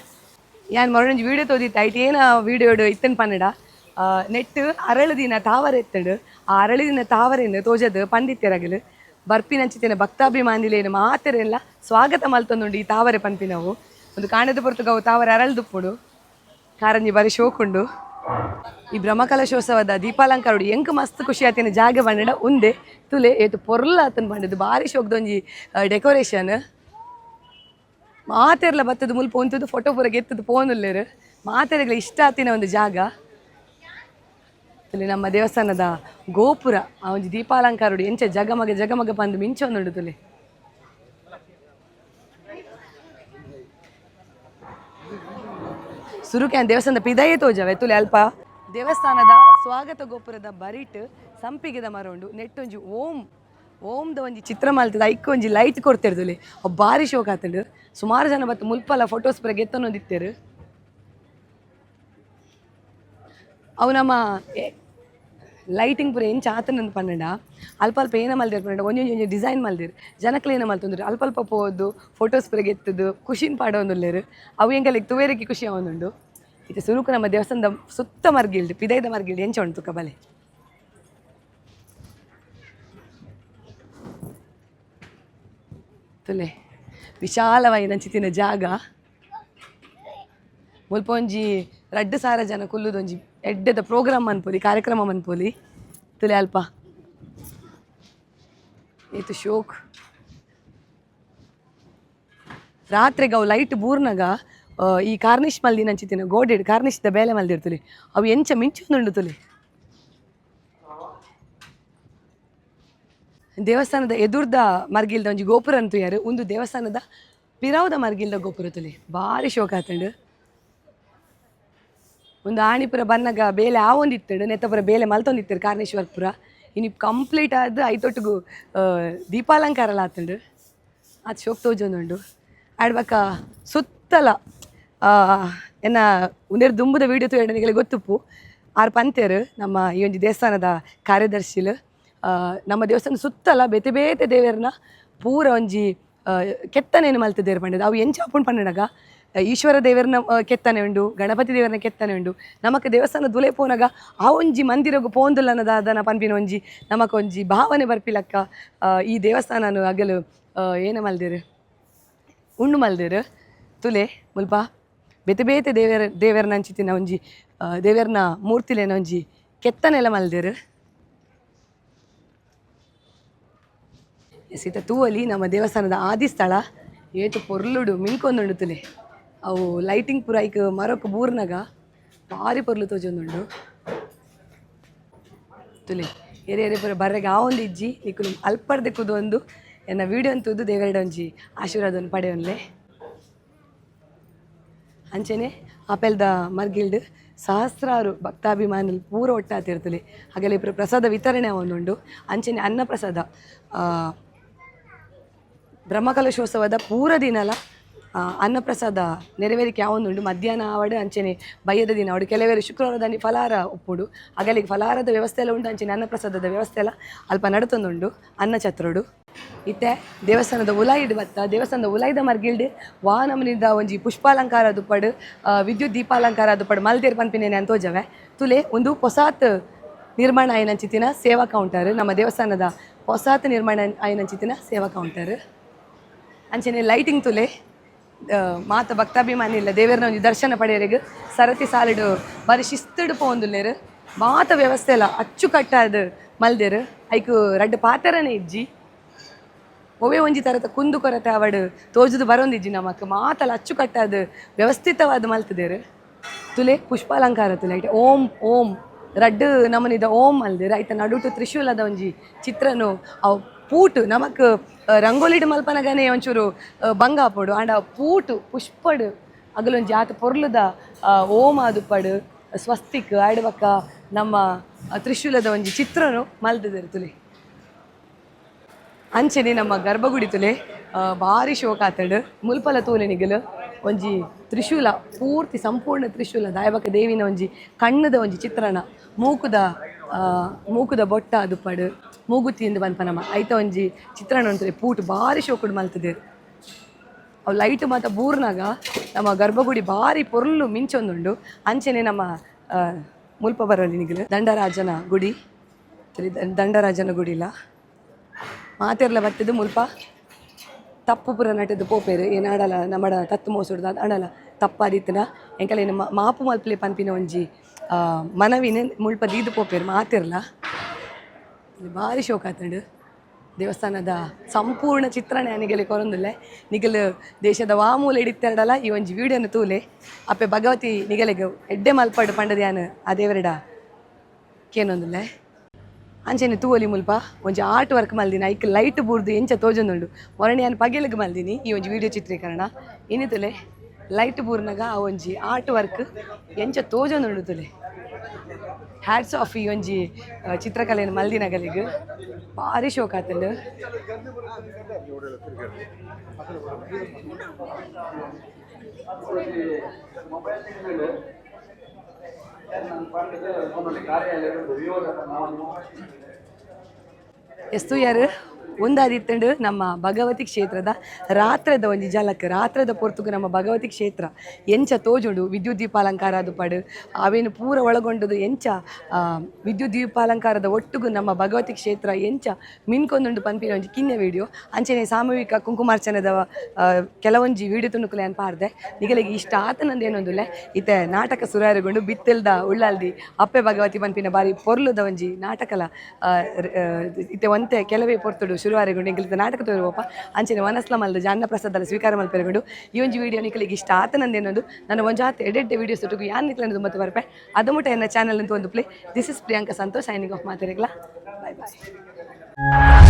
ಯಾನ್ ಮರೊಂಜಿ ವೀಡಿಯೋ ತೋದಿತ್ತೆ, ಐಟ್ ಏನ ವೀಡಿಯೋಡು ಇತ್ತನ್ ಪನ್ನಡ. ನೆಟ್ ಅರಳು ದಿನ ತಾವರೆ ಇತ್ತಂಡು. ಆ ಅರಳು ದಿನ ತಾವರೆನ್ ತೋಜದ್ ಪಂಡಿತ್ಯರಗಲು ಬರ್ಪಿನಂಚಿತ್ತಿನ ಭಕ್ತಾಭಿಮಾನಿಲೇನು ಮಾತೆರೆಲ್ಲ ಸ್ವಾಗತ ಮಲ್ತೊಂದುಂಡು ಈ ತಾವರೆ ಪನ್ಪಿನವು. ಒಂದು ಕಾಣದ ಪೊರ್ತುಗವು ತಾವರೆ ಅರಳ್ದುಪ್ಪುಡು. ಕಾರಂಜಿ ಬಾರಿ ಶೋಕುಂಡು. ಈ ಬ್ರಹ್ಮಕಲಶೋತ್ಸವದ ದೀಪಾಲಂಕಾರುಡು ಎಂಕ್ ಮಸ್ತ್ ಖುಷಿ ಆತಿನ ಜಾಗ ಪಂಡ ಉಂದೆ. ತುಲೆ ಏತು ಪೊರ್ಲ ಆತನ್ ಪಂಡದು. ಬಾರಿ ಶೋಕ್ದೊಂಜಿ ಡೆಕೋರೇಷನ್. ಮಾತೆರ್ಲ ಬತ್ತದ ಮುಲ್ಪ ಉಂತುದು ಫೋಟೋ ಪೂರ ಗೆತ್ತದು ಪೋನುಲ್ಲೆರ್. ಮಾತೆರೆಗ್ಲ ಇಷ್ಟ ಆತಿನ ಒಂದು ಜಾಗ. ತುಲೆ ನಮ್ಮ ದೇವಸ್ಥಾನದ ಗೋಪುರ, ಆ ಒಂಜಿ ದೀಪಾಲಂಕಾರುಡು ಎಂಚ ಜಗಮಗ ಜಗಮಗ ಪಂದು ಮಿಂಚೊಂದುಂಡು ತುಲೆ. ಸುರುಕೆ ದೇವಸ್ಥಾನದ ಪಿದಯೇ ತೋಜವೆ ತುಲೆ. ಅಲ್ಪ ದೇವಸ್ಥಾನದ ಸ್ವಾಗತ ಗೋಪುರದ ಬರಿಟ್ ಸಂಪಿಗೆದ ಮರ ಉಂಡು. ನೆಟ್ಟೊಂಜಿ ಓಂ ಓಂದ ಒಂಜಿ ಚಿತ್ರ ಮಲ್ತದ ಐಕ್ ಒಂಜಿ ಲೈಟ್ ಕೊರ್ತೆರ್ ತುಲೆ. ಅವು ಬಾರಿ ಶೋಕ್ ಆತುಂಡು. ಸುಮಾರು ಜನ ಬತ್ತು ಮುಲ್ಪಲ ಫೋಟೋಸ್ ಪೂರ ಗೆತ್ತೊಂದಿತ್ತೆರ್. ಅವು ನಮ್ಮ ಲೈಟಿಂಗ್ ಪೂರ ಎಂಚ ಆತನಂದು ಪನ್ನಡ. ಅಲ್ಪ ಅಲ್ಪ ಏನ ಮಲ್ದೆರ್ ಪನ್ನಡ, ಒಂಜೊಂಜಿ ಒಂಜಿ ಡಿಸೈನ್ ಮಲ್ದೆರ್. ಜನಕ್ಲು ಏನ ಮಲ್ತೊಂದುಲ್ಲೆರ್, ಅಲ್ಪ ಅಲ್ಪ ಪೋದು ಫೋಟೋಸ್ ಪೂರ ಗೆತ್ತುದು ಖುಷಿನ್ ಪಾಡೊಂದುಲ್ಲೆರ್. ಅವು ಎಂಕಲೆಗ್ ತೂವೆರೆಗ್ ಖುಷಿ ಆವೊಂದುಂಡು. ಇತ್ತೆ ಸುರುಕು ನಮ್ಮ ದೇವಸ್ಥಾನದ ಸುತ್ತ ಮರ್ಗಿಲ್ಡ್ ಪಿದೈದ ಮರ್ಗಿಲ್ಡ್ ಎಂಚ ಉಂಡು ತುಕ ಬಲೆ. ತುಲೆ ವಿಶಾಲವಾಯಿನಂಚಿತ್ತಿನ ಜಾಗ. ಮುಲ್ಪ ಒಂಜಿ 2000 ಜನ ಕುಲ್ಲುದೊಂಜಿ ಎಡ್ಡೆದ ಪ್ರೋಗ್ರಾಮ್ ಮನ್ಪೊಲಿ, ಕಾರ್ಯಕ್ರಮ ಮನ್ಪೊಲಿ. ತುಲೆ ಅಲ್ಪ ಏತ್ ಶೋಕ್. ರಾತ್ರೆಗ್ ಅವು ಲೈಟ್ ಬೂರ್ನಗ ಈ ಕಾರ್ನಿಷ್ ಮಲ್ದಿನಂಚಿತ್ತಿನ ಗೋಡೆಡ್ ಕಾರ್ನಿಷ್ದ ಬೇಲೆ ಮಲ್ದಿರ್ತುಲಿ. ಅವು ಎಂಚ ಮಿಂಚೊಂದುಂಡು ತುಲೆ. ದೇವಸ್ಥಾನದ ಎದುರ್ದ ಮರ್ಗಿಲ್ದ ಒಂಜಿ ಗೋಪುರ ಅಂತುಯಾರು. ಉಂದು ದೇವಸ್ಥಾನದ ಪಿರಾವುದ ಮರ್ಗಿಲ್ದ ಗೋಪುರ ತುಲೆ. ಬಾರಿ ಶೋಕ ಆತುಂಡು. ಒಂದು ಆಣಿಪುರ ಬನ್ನಗ ಬೇಲೆ ಆವೊಂದಿತ್ತುಂಡು. ನೆತ್ತಪುರ ಬೇಲೆ ಮಲ್ತೊಂದಿತ್ತರು ಕಾರ್ನಿಷ್ ವರ್ಕ್ ಪುರ. ಇನಿ ಕಂಪ್ಲೀಟ್ ಆದ್ ಐತೊಟ್ಟುಗು ದೀಪಾಲಂಕಾರಲ ಆತುಂಡು. ಆತ್ ಶೋಕ್ ತೋಜೊಂದುಂಡು. ಆಡ್ಬಕ ಸುತ್ತಲ ಎನ್ನ ಉಂದೆರ್ ದುಂಬುದ ವೀಡಿಯೋ ತೂಯಂಡ ನಿಗಲೆ ಗೊತ್ತುಪ್ಪು. ಆರ್ ಪಂತೆರ್ ನಮ್ಮ ಈ ಒಂಜಿ ದೇವಸ್ಥಾನದ ಕಾರ್ಯದರ್ಶಿಲು, ನಮ್ಮ ದೇವಸ್ಥಾನ ಸುತ್ತಲ ಬೇತೆ ಬೇತೆ ದೇವೆರ್ನ ಪೂರ ಒಂಜಿ ಕೆತ್ತನೆನ್ ಮಲ್ತುದೆರ್ ಪಂಡುದು. ಅವು ಎಂಚ ಆಪುಂಡು ಪಂಡನಗ ಈಶ್ವರ ದೇವರನ ಕೆತ್ತನೆ ಉಂಡು, ಗಣಪತಿ ದೇವರನ ಕೆತ್ತನೆ ಉಂಡು. ನಮಕ್ ದೇವಸ್ಥಾನ ದುಲೆ ಪೋನಗ ಆ ಒಂಜಿ ಮಂದಿರಗ್ ಪೋಂದುಲ್ಲನ ದಾದನ ಪನ್ಪಿನ ಒಂಜಿ ನಮಕ್ ಒಂಜಿ ಭಾವನೆ ಬರ್ಪಿಲಕ್ಕ ಈ ದೇವಸ್ಥಾನನು ಅಗಲು ಏನ ಮಲ್ದೆರ್ ಉಂಡು ಮಲ್ದೆರ್. ತುಲೆ ಮುಲ್ಪ ಬೇತೆ ಬೇತೆ ದೇವೆರ್ ದೇವೆರ್ನ ಅಂಚಿತ್ತಿನ ಒಂಜಿ ದೇವೆರ್ನ ಮೂರ್ತಿಲೆನ ಒಂಜಿ ಕೆತ್ತನೆಲ ಮಲ್ದೆರ್. ಸೀತ ತೂವಲಿ ನಮ್ಮ ದೇವಸ್ಥಾನದ ಆದಿಸ್ಥಳ ಏತು ಪೊರ್ಲುಡು ಮಿನ್ಕೊಂದುಂಡು ತುಲೆ. ಅವು ಲೈಟಿಂಗ್ ಪೂರ ಐಕ್ ಮರಕ್ ಬೂರ್ನಗ ಭಾರಿ ಪೊರ್ಲು ತೋಜೊಂದುಂಡು ತುಲೆ. ಏರೆ ಏರೆ ಪೂರ ಬರ್ರೆಗ್ ಆವೊಂದು ಇಜ್ಜಿ, ನಿಕುಲು ಅಲ್ಪರ್ದೆ ಕುದೊಂದು ಎನ್ನ ವೀಡಿಯೋ ತೂದು ದೇವೆರ್ಡ ಒಂಜಿ ಆಶೀರ್ವಾದವನ್ನು ಪಡೆಯೊನ್ಲೆ. ಅಂಚೆನೆ ಆಪೆಲ್ದ ಮರ್ಗಿಲ್ಡ್ ಸಹಸ್ರಾರು ಭಕ್ತಾಭಿಮಾನಿಲು ಪೂರ ಒಟ್ಟಾತಿರ್ತಲೆ. ಹಾಗೆಲ್ಲ ಇಪ್ರ ಪ್ರಸಾದ ವಿತರಣೆ ಆವೊಂದುಂಡು. ಅಂಚೆನೆ ಅನ್ನಪ್ರಸಾದ ಬ್ರಹ್ಮಕಲಶೋತ್ಸವದ ಪೂರ ದಿನಲ ಅನ್ನಪ್ರಸಾದ ನೆರವೇರಿಕೆ ಯಾವೊಂದುಂಡು. ಮಧ್ಯಾಹ್ನ ಆವಡ್ ಅಂಚೆನೆ ಬಯ್ಯದ ದಿನ ಆವಡ್, ಕೆಲವೇರು ಶುಕ್ರವಾರದಾನಿ ಫಲಾರ ಉಪ್ಪುಡು. ಅಗಲಿಗೆ ಫಲಾರದ ವ್ಯವಸ್ಥೆ ಎಲ್ಲ ಉಂಡು. ಅಂಚೆನೆ ಅನ್ನಪ್ರಸಾದದ ವ್ಯವಸ್ಥೆ ಎಲ್ಲ ಅಲ್ಪ ನಡತೊಂದುಂಡು ಅನ್ನ ಛತ್ರಡು. ಇತ್ತೆ ದೇವಸ್ಥಾನದ ಉಲಾಯಿಡ್ ಬತ್ತ. ದೇವಸ್ಥಾನದ ಉಲಾಯಿದ ಮರ್ಗಿಲ್ಡ್ ವಾ ನಮೂನಿದ ಒಂಜಿ ಪುಷ್ಪಾಲಂಕಾರ ದುಪ್ಪಡು, ವಿದ್ಯುತ್ ದೀಪಾಲಂಕಾರ ದುಪ್ಪಡು ಮಲ್ದೇರ್ ಪನ್ಪಿನೇನೆ ಅಂತ ತೋಜವೆ ತುಲೆ. ಒಂದು ಪೊಸಾತ್ ನಿರ್ಮಾಣ ಆಯಿನಂಚಿತ್ತಿನ ಸೇವಾ ಕೌಂಟರ್, ನಮ್ಮ ದೇವಸ್ಥಾನದ ಪೊಸಾತ್ ನಿರ್ಮಾಣ ಆಯಿನಂಚಿತ್ತಿನ ಸೇವಾ ಕೌಂಟರ್. ಅಂಚೆನೆ ಲೈಟಿಂಗ್ ತುಲೆ. ಮಾತ ಭಕ್ತಾಭಿಮಾನಿ ಇಲ್ಲ ದೇವರನ ಒಂಜಿ ದರ್ಶನ ಪಡೆಯರೆಗ್ ಸರತಿ ಸಾಲಿಡು ಬಾರಿ ಶಿಸ್ತುಡು ಪೋವೊಂದುಲ್ಲೆರ್. ಮಾತ ವ್ಯವಸ್ಥೆ ಎಲ್ಲ ಅಚ್ಚುಕಟ್ಟಾದ್ ಮಲ್ದೆರ್. ಐಕ್ ರಡ್ಡ್ ಪಾತೆರನೆ ಇಜ್ಜಿ. ಒವ್ವೇ ಒಂಜಿ ತರತ ಕುಂದು ಕೊರತೆ ಅವಡ್ ತೋಜುದು ಬರೋಂದಿಜ್ಜಿ ನಮಕ್. ಮಾತಲ ಅಚ್ಚುಕಟ್ಟಾದ್ ವ್ಯವಸ್ಥಿತವಾದ್ ಮಲ್ತುದೆರ್. ತುಲೆ ಪುಷ್ಪಾಲಂಕಾರ ತುಲೆ. ಐಟ್ ಓಂ ಓಂ ರಡ್ಡ್ ನಮೂನಿದ ಓಂ ಮಲ್ದೆರ್. ಐತ ನಡುಟು ತ್ರಿಶೂಲದ ಒಂಜಿ ಚಿತ್ರನು. ಅವು ಪೂಟ್ ನಮಕ್ ರಂಗೋಲಿಡ್ ಮಲ್ಪನಗನೆ ಒಂಚೂರು ಬಂಗ ಆಪೊಡು. ಆಂಡ ಪೂಟು ಪುಷ್ಪಡ್ ಅಗಲೊಂಜಿ ಆತ್ ಪೊರ್ಲುದ ಓಂ ಆದುಪ್ಪಡ್, ಸ್ವಸ್ತಿಕ್ ಆಯ್ಡ್ ಬೊಕ್ಕ ನಮ್ಮ ತ್ರಿಶೂಲದ ಒಂಜಿ ಚಿತ್ರನು ಮಲ್ತುದೆರ್ ತುಲೆ. ಅಂಚೆನೆ ನಮ್ಮ ಗರ್ಭಗುಡಿ ತುಲೆ, ಭಾರಿ ಶೋಕಾತಡ್. ಮುಲ್ಪಲ ತೂಲೆ ನಿಗಲು, ಒಂಜಿ ತ್ರಿಶೂಲ, ಪೂರ್ತಿ ಸಂಪೂರ್ಣ ತ್ರಿಶೂಲ ದಾಯಬಕ ದೇವಿನ ಒಂಜಿ ಕಣ್ಣುದ ಒಂಜಿ ಚಿತ್ರಣ, ಮೂಕುದ ಮೂಕುದ ಬೊಟ್ಟ ದುಪ್ಪಡು, ಮೂಗುತಿ ಇಂದು ಪನ್ಪ ಐತ ಒಂಜಿ ಚಿತ್ರಣ ಉಂಟು. ಪೂಟ್ ಭಾರಿ ಶೋಕುಡು ಮಲ್ತುದೆರ್. ಅವು ಲೈಟ್ ಮಾತ ಬೂರ್ನಾಗ ನಮ್ಮ ಗರ್ಭಗುಡಿ ಭಾರಿ ಪೊರ್ಲು ಮಿಂಚೊಂದುಂಡು. ಅಂಚೆನೆ ನಮ್ಮ ಮುಲ್ಪ ಬರಲಿ ನಿಗಲು ದಂಡರಾಜನ ಗುಡಿ, ದಂಡರಾಜನ ಗುಡಿಲ ಮಾತೆರ್ಲ ಬತ್ತದು ಮುಲ್ಪ ತಪ್ಪು ಪೂರ ನಟದು ಪೋಪೆರ್. ಏನಾಡಲ ನಮ್ಮಡ ತತ್ತು ಮೋಸುಡ್ದು ಅಡಲ ತಪ್ಪಾದಿತ್ತನ ಎಂಕಲೇನು ಮಾಪು ಮಲ್ಪಲೆ ಪನ್ಪಿನ ಒಂಜಿ ಮನವಿನ ಮುಲ್ಪ ದೀದ್ ಪೋಪೆರ್ ಮಾತೆರ್ಲ. ಭಾರಿ ಶೋಕ ಆತುಂಡು. ದೇವಸ್ಥಾನದ ಸಂಪೂರ್ಣ ಚಿತ್ರಣ ನಿಗಲೆ ಕೊರೊಂದುಲ್ಲೆ. ನಿಗಲ್ ದೇಶದ ವಾ ಮೂಲೆ ಇಡಿತ್ತೆರಡಲ ಈ ಒಂಜಿ ವೀಡಿಯೋನು ತೂಲೆ. ಅಪ್ಪೆ ಭಗವತಿ ನಿಗಲೆಗ್ ಎಡ್ಡೆ ಮಲ್ಪಡು ಪಂಡದ್ ಯಾನ್ ಆ ದೇವರೆಡ ಕೇನೊಂದುಲ್ಲೆ. ಅಂಚೆನೆ ತೂವೊಲಿ, ಮುಲ್ಪ ಒಂಜಿ ಆರ್ಟ್ ವರ್ಕ್ ಮಲ್ದಿನಿ. ಐಕ್ ಲೈಟ್ ಬೂರ್ದು ಎಂಚ ತೋಜೊಂದುಂಡು. ಮೊರಣಿ ಯಾನ್ ಪಗೆಲಗ್ ಮಲ್ದಿನಿ ಈ ಒಂಜಿ ವಿಡಿಯೋ ಚಿತ್ರೀಕರಣ. ಇನಿ ತುಲೆ, ಲೈಟ್ ಬೂರ್ನಗ ಆ ಒಂಜಿ ಆರ್ಟ್ ವರ್ಕ್ ಎಂಚ ತೋಜೊಂದುಂಡು ತುಲೆ. ಹ್ಯಾಟ್ಸ್ ಆಫ್ ಈ ಒಂಜಿ ಚಿತ್ರಕಲೆಯನ್ನು ಮಲ್ದಿನಗಲಿಗ್. ಭಾರಿ ಶೋಕ್ ಆತುಂಡು. ಎಸ್ತು ಯಾರು ಒಂದಾದಿತ್ತಂಡು ನಮ್ಮ ಭಗವತಿ ಕ್ಷೇತ್ರದ ರಾತ್ರದ ಒಂಜಿ ಜಲಕ್. ರಾತ್ರದ ಪೊರ್ತುಗು ನಮ್ಮ ಭಗವತಿ ಕ್ಷೇತ್ರ ಎಂಚ ತೋಜುಂಡು, ವಿದ್ಯುತ್ ದೀಪಾಲಂಕಾರ ಅದು ಪಡು ಅವೇನು ಪೂರ ಒಳಗೊಂಡುದು ಎಂಚ, ವಿದ್ಯುತ್ ದೀಪಾಲಂಕಾರದ ಒಟ್ಟುಗು ನಮ್ಮ ಭಗವತಿ ಕ್ಷೇತ್ರ ಎಂಚ ಮಿನ್ಕೊಂದುಂಡು ಪನ್ಪಿನ ಒಂಜಿ ಕಿನ್ಯ ವಿಡಿಯೋ. ಅಂಚನೆ ಸಾಮೂಹಿಕ ಕುಂಕುಮಾರ್ಚನೆದ ಕೆಲವೊಂಜಿ ವಿಡಿಯೋ ತುಣುಕುಲೆ ಅನ್ ಪಾರ್ದೆ. ನಿಗಲಿಗೆ ಇಷ್ಟ ಆತನಂದು ಏನೊಂದುಲ್ಲೆ. ಇತ್ತೆ ನಾಟಕ ಸುರಾರುಗೊಂಡು. ಬಿತ್ತೆಲ್ದ ಉಳ್ಳಾಲ್ದಿ ಅಪ್ಪೆ ಭಗವತಿ ಪನ್ಪಿನ ಬಾರಿ ಪೊರ್ಲುದ ಒಂಜಿ ನಾಟಕಲ ಇತ್ತೆ ಒಂತೆ ಕೆಲವೇ ಪೊರ್ತುಡು ಶುರುವಾರೆಗೊಂಡು. ಎಂಕಲ್ತ ನಾಟಕ ತೋರುವಪ್ಪ. ಅಂಚನೆ ವನಸ್ಲ ಮಲ್ದ ಜಾನ್ನ ಪ್ರಸಾದಲ ಸ್ವೀಕಾರ ಮಲ್ಪೆರೆಗೊಂಡು. ಈ ಒಂಜಿ ವಿಡಿಯೋ ನಿಕಲಿಗೆ ಇಷ್ಟ ಆತನಂದೇನೊಂದು ನಾನು ಒಂಜಾತ್ ಎಡೆಡ್ಡೆ ವಿಡಿಯೋಸ್ ಒಟ್ಟುಗು ಯಾನ್ ನಿಕ್ಲಂದು ಮತ್ತೆ ಬರ್ಪೆ. ಅದು ಮುಟ್ಟ ಎನ್ನ ಚಾನಲ್ ಅಂತ ಒಂದು play. This is Priyanka Santosh signing off. ಮಾತೆರೆಗ್ಲ bye bye.